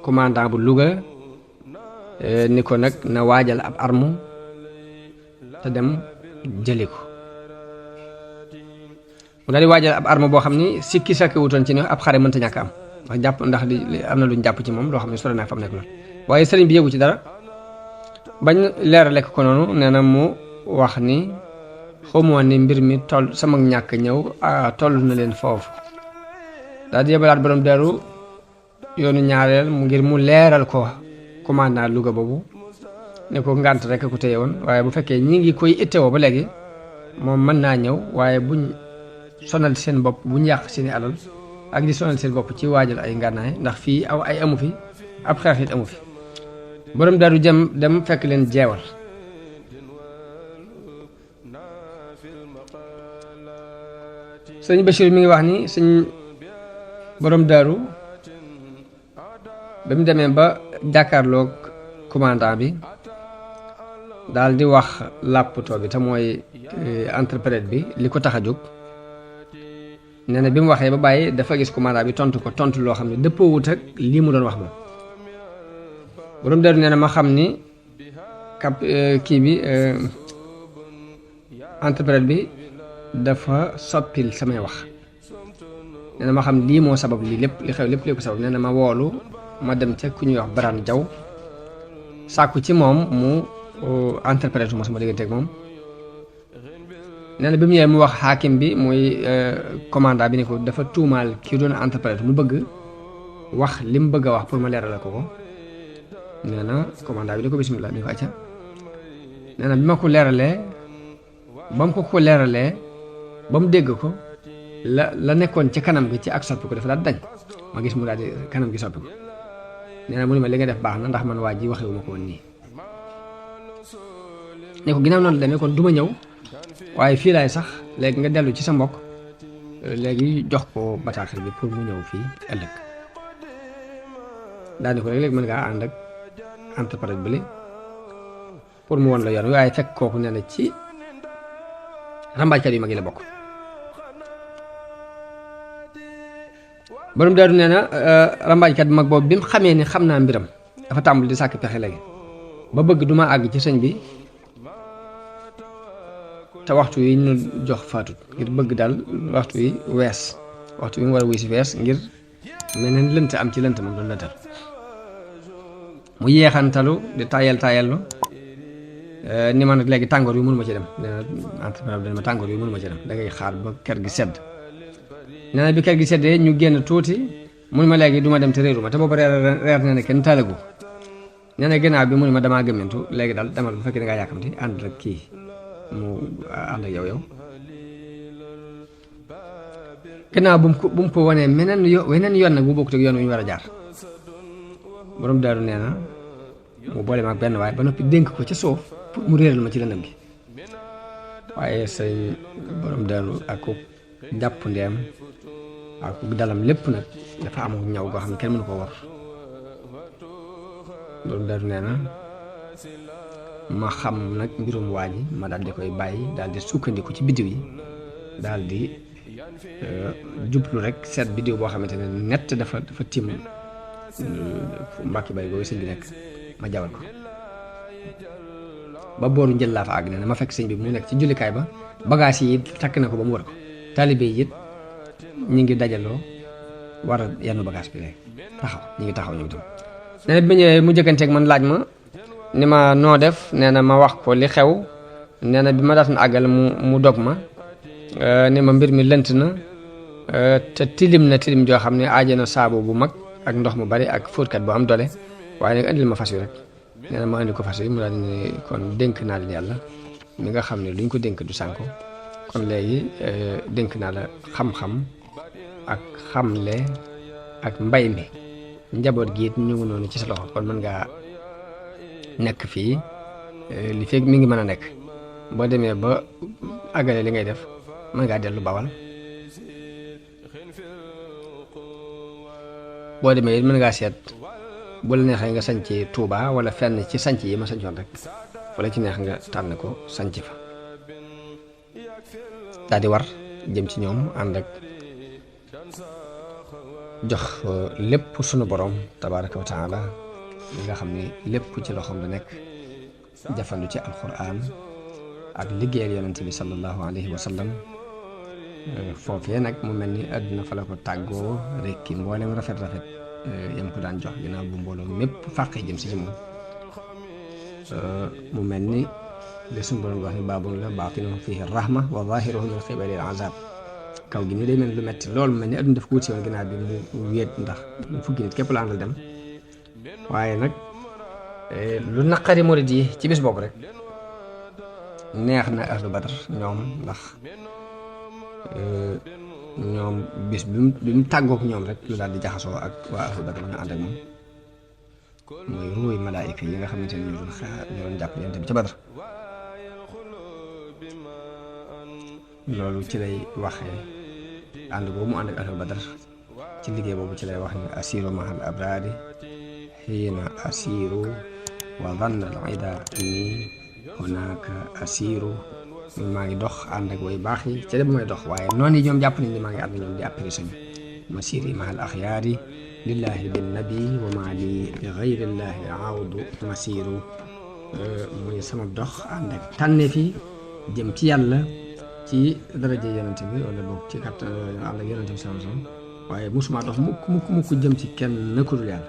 commandant bu Louga ni ko nag na waajal ab arme te dem jëli ko mu daal di waajal ab arme boo xam ni sikki sakki wutoon ci ne ab xare mënta ñàkk am ndax am na luñ jàpp ci moom loo xam ne sore naa fa mu nekk lool waaye sëriñ bi yëgu ci dara bañ leerale ko noonu nee na mu wax ni xamoon ni mbir mi toll sama ñàkk ñëw toll na leen foofu daal di yebalaat borom Daaru yoonu ñaareel ngir mu leeral ko commandant Louga boobu ne ko ngànt rek ku téye woon waaye bu fekkee ñi ngi koy ittewoo ba léegi moom mën naa ñëw waaye buñ sonal seen bopp buñ yàq seeni alal ak di sonal seen bopp ci waajal ay ngànnaay ndax fii ay amu fi ab xeex it amu fi borom Daaru dem fekk leen jeewal sëñ Bachir mi ngi wax ni sëñ borom Daaru ba mu demee ba jàkkaarloog commandant bi daal di wax làpptoo bi te mooy interprète bi li ko tax a jóg nee na bi mu waxee ba bàyyi dafa gis commandant bi tontu loo xam ne dëppoowut ak lii mu doon wax moom borom Daaru nee na ma xam ni kii bi interprète bi dafa soppil samay wax nee na ma xam lii moo sabab lii lépp li xew lépp lii ko sabab nee na ma woolu ma dem ca ku ñuy wax Baraan Jaw sàkku ci moom mu interprète ma sama diggante ak moom nee na bi mu ñëwee mu wax xaakim bi muy commandant bi ne ko dafa tuumaal kii doon interprète mu bëgg wax li mu bëgg a wax pour ma leeralal ko nee na commandant bi ne ko bismillah ni ko acca nee na bi ma ko leeralee ba mu ko leeralee ba mu dégg ko la nekkoon ci kanam gi ci ak soppi ko dafa daal dañ ma gis mu daal di kanam gi soppi ko nee na mu ne ma li nga def baax na ndax man waa ji waxewu ma ko woon nii ne ko ginnaaw noonu la demee kon du ma ñëw waaye fii laay sax léegi nga dellu ci sa mbokk léegi jox ko bataaxal bi pour mu ñëw fii ëllëg daal di ko léegi mën ngaa ànd ak interprète bi pour mu won la yoon waaye fekk kooku nee na ci rambaajkat yu mag yi la bokk borom Daaru nee na rambaajkat bu mag boobu bi mu xamee ni xam naa mbiram dafa tàmbali di sàkk pexe léegi ba bëgg duma àgg ci sëñ bi te waxtu yi ñu jox faatut ngir bëgg daal waxtu yi wees waxtu yi mu war a wuy si wees ngir meneen lënt am ci lënt moom doon lëntal mu yeexantalu di tayellu ni ma nag léegi tàngoor yu mënu ma ci dem nee na entrepreneur bi ma tàngoor yu mënu ma ci dem da ngay xaar ba kër gi sedd nee na bi kër gi seddee ñu génn tuuti mun ma léegi du ma dem te réeru ma te boobu reer nee na kenn taalagu nee na ginnaaw bi mu ne ma damaa gëmmentu léegi daal demal bu fekkee da ngaa yàkkamti ànd ak kii mu ànd ak yow ginnaaw bu mu ko wanee weneen yoon nag bu bokkut ak yoon wi ñu war a jaar borom Daaru nee na mu boole ma ak benn waaye ba noppi dénk ko ca suuf pour mu réeral ma ci lëndëm gi waaye say borom Daaru ak ko jàpp ndeem ak dalam lépp nag dafa am ñaw goo xam ne kenn mënu ko war borom Daaru nee na ma xam nag mbirum waa ji ma daal di koy bàyyi daal di sukkandiku ci biddiw yi daal di jublu rek seet biddiw boo xamante ne nett dafa tiim mbàkki bay boobu sëñ bi nekk ma jawal ko ba booru njël laa fa àgg ne ma fekk sëñ bi mu nekk ci jullikaay ba bagage yi takk na ko ba mu war ko taalibe yi it ñi ngi dajaloo war a yenn bagage bi léegi ñi ngi taxaw ñoom itam nee na bi ñëwee mu jëkkanteeg man laaj ma ni ma noo def nee na ma wax ko li xew nee na bi ma daat na àggal mu dog ma ni ma mbir mi lënt na te tilim joo xam ne aaje na saabu bu mag ak ndox mu bari ak fóotkat bu am doole waaye nag andil ma fas wi rek nee na ma andi ko fas wi mu daal ne kon dénk naa leen yàlla mi nga xam ne luñ ko dénk du sànko kon léegi dénk naa la xam-xam ak xamle ak mbay mi njaboot gi it ñu ngi noonu ci sa loxo kon mën ngaa nekk fii li fekk mi ngi mën a nekk boo demee ba àggale li ngay def mën ngaa dellu Bawal boo demee it mën ngaa seet bu la neexee nga sañc Touba wala fenn ci sañc yi ma sañcoon rek fu la ci neex nga tànn ko sañc fa daal di war jëm ci ñoom ànd ak jox lépp sunu borom tabaraka wa taala li nga xam ni lépp ci loxoom la nekk jafandu ci alquran ak liggéeyal yonent bi sallallahu alayhi wa sallam foofee nag mu mel ni àdduna fa la ko tàggoo rekki mboolem rafet-rafet yam ko daan jox ginnaaw bu mbooloo mépp fàqee jëm si ci moom mu mel ni li suñu borom wax ni baabun la baatinuhu fihi rahma wa zahiruhu min qibali al-azab kaw gi nii day mel ni lu metti loolu mu mel ni àdduna daf ko wut si woon ginnaaw bi mu wéet ndax fukki nit képp la àndal dem waaye nag lu naqari murid yi ci bis boobu rek neex na ahlu badar ñoom ndax ñoom bis bi mu tàggook ñoom rek lu daal di jaxasoo ak waa ahlu badar ñu ànd ak moom mooy ruuy malaayika yi nga xamante ne ñoo doon jàpp yonent bi ca badar loolu ci lay waxee ànd boobu mu ànd ak ahlu badar ci liggéey boobu ci lay wax ne asiru mahal abrari xiina asiru wa dhanna al ida ni hunaka asiru maa ngi dox ànd ak way baax yi ca dem mooy dox waaye noonu yi ñoom jàpp nañ ni maa ngi ànd ñoom di apprécié ñu masiri mahal axyaari lillahi bin nabi wa maa li bi gayrillahi awdu masiru muy sama dox ànd ak tànne fi jëm ci yàlla ci daraja yonent bi wala boog ci kàttan ànd ak yonent bi sallallahu alayhi wa sallam waaye musuma dox mukk jëm ci kenn ku dul yàlla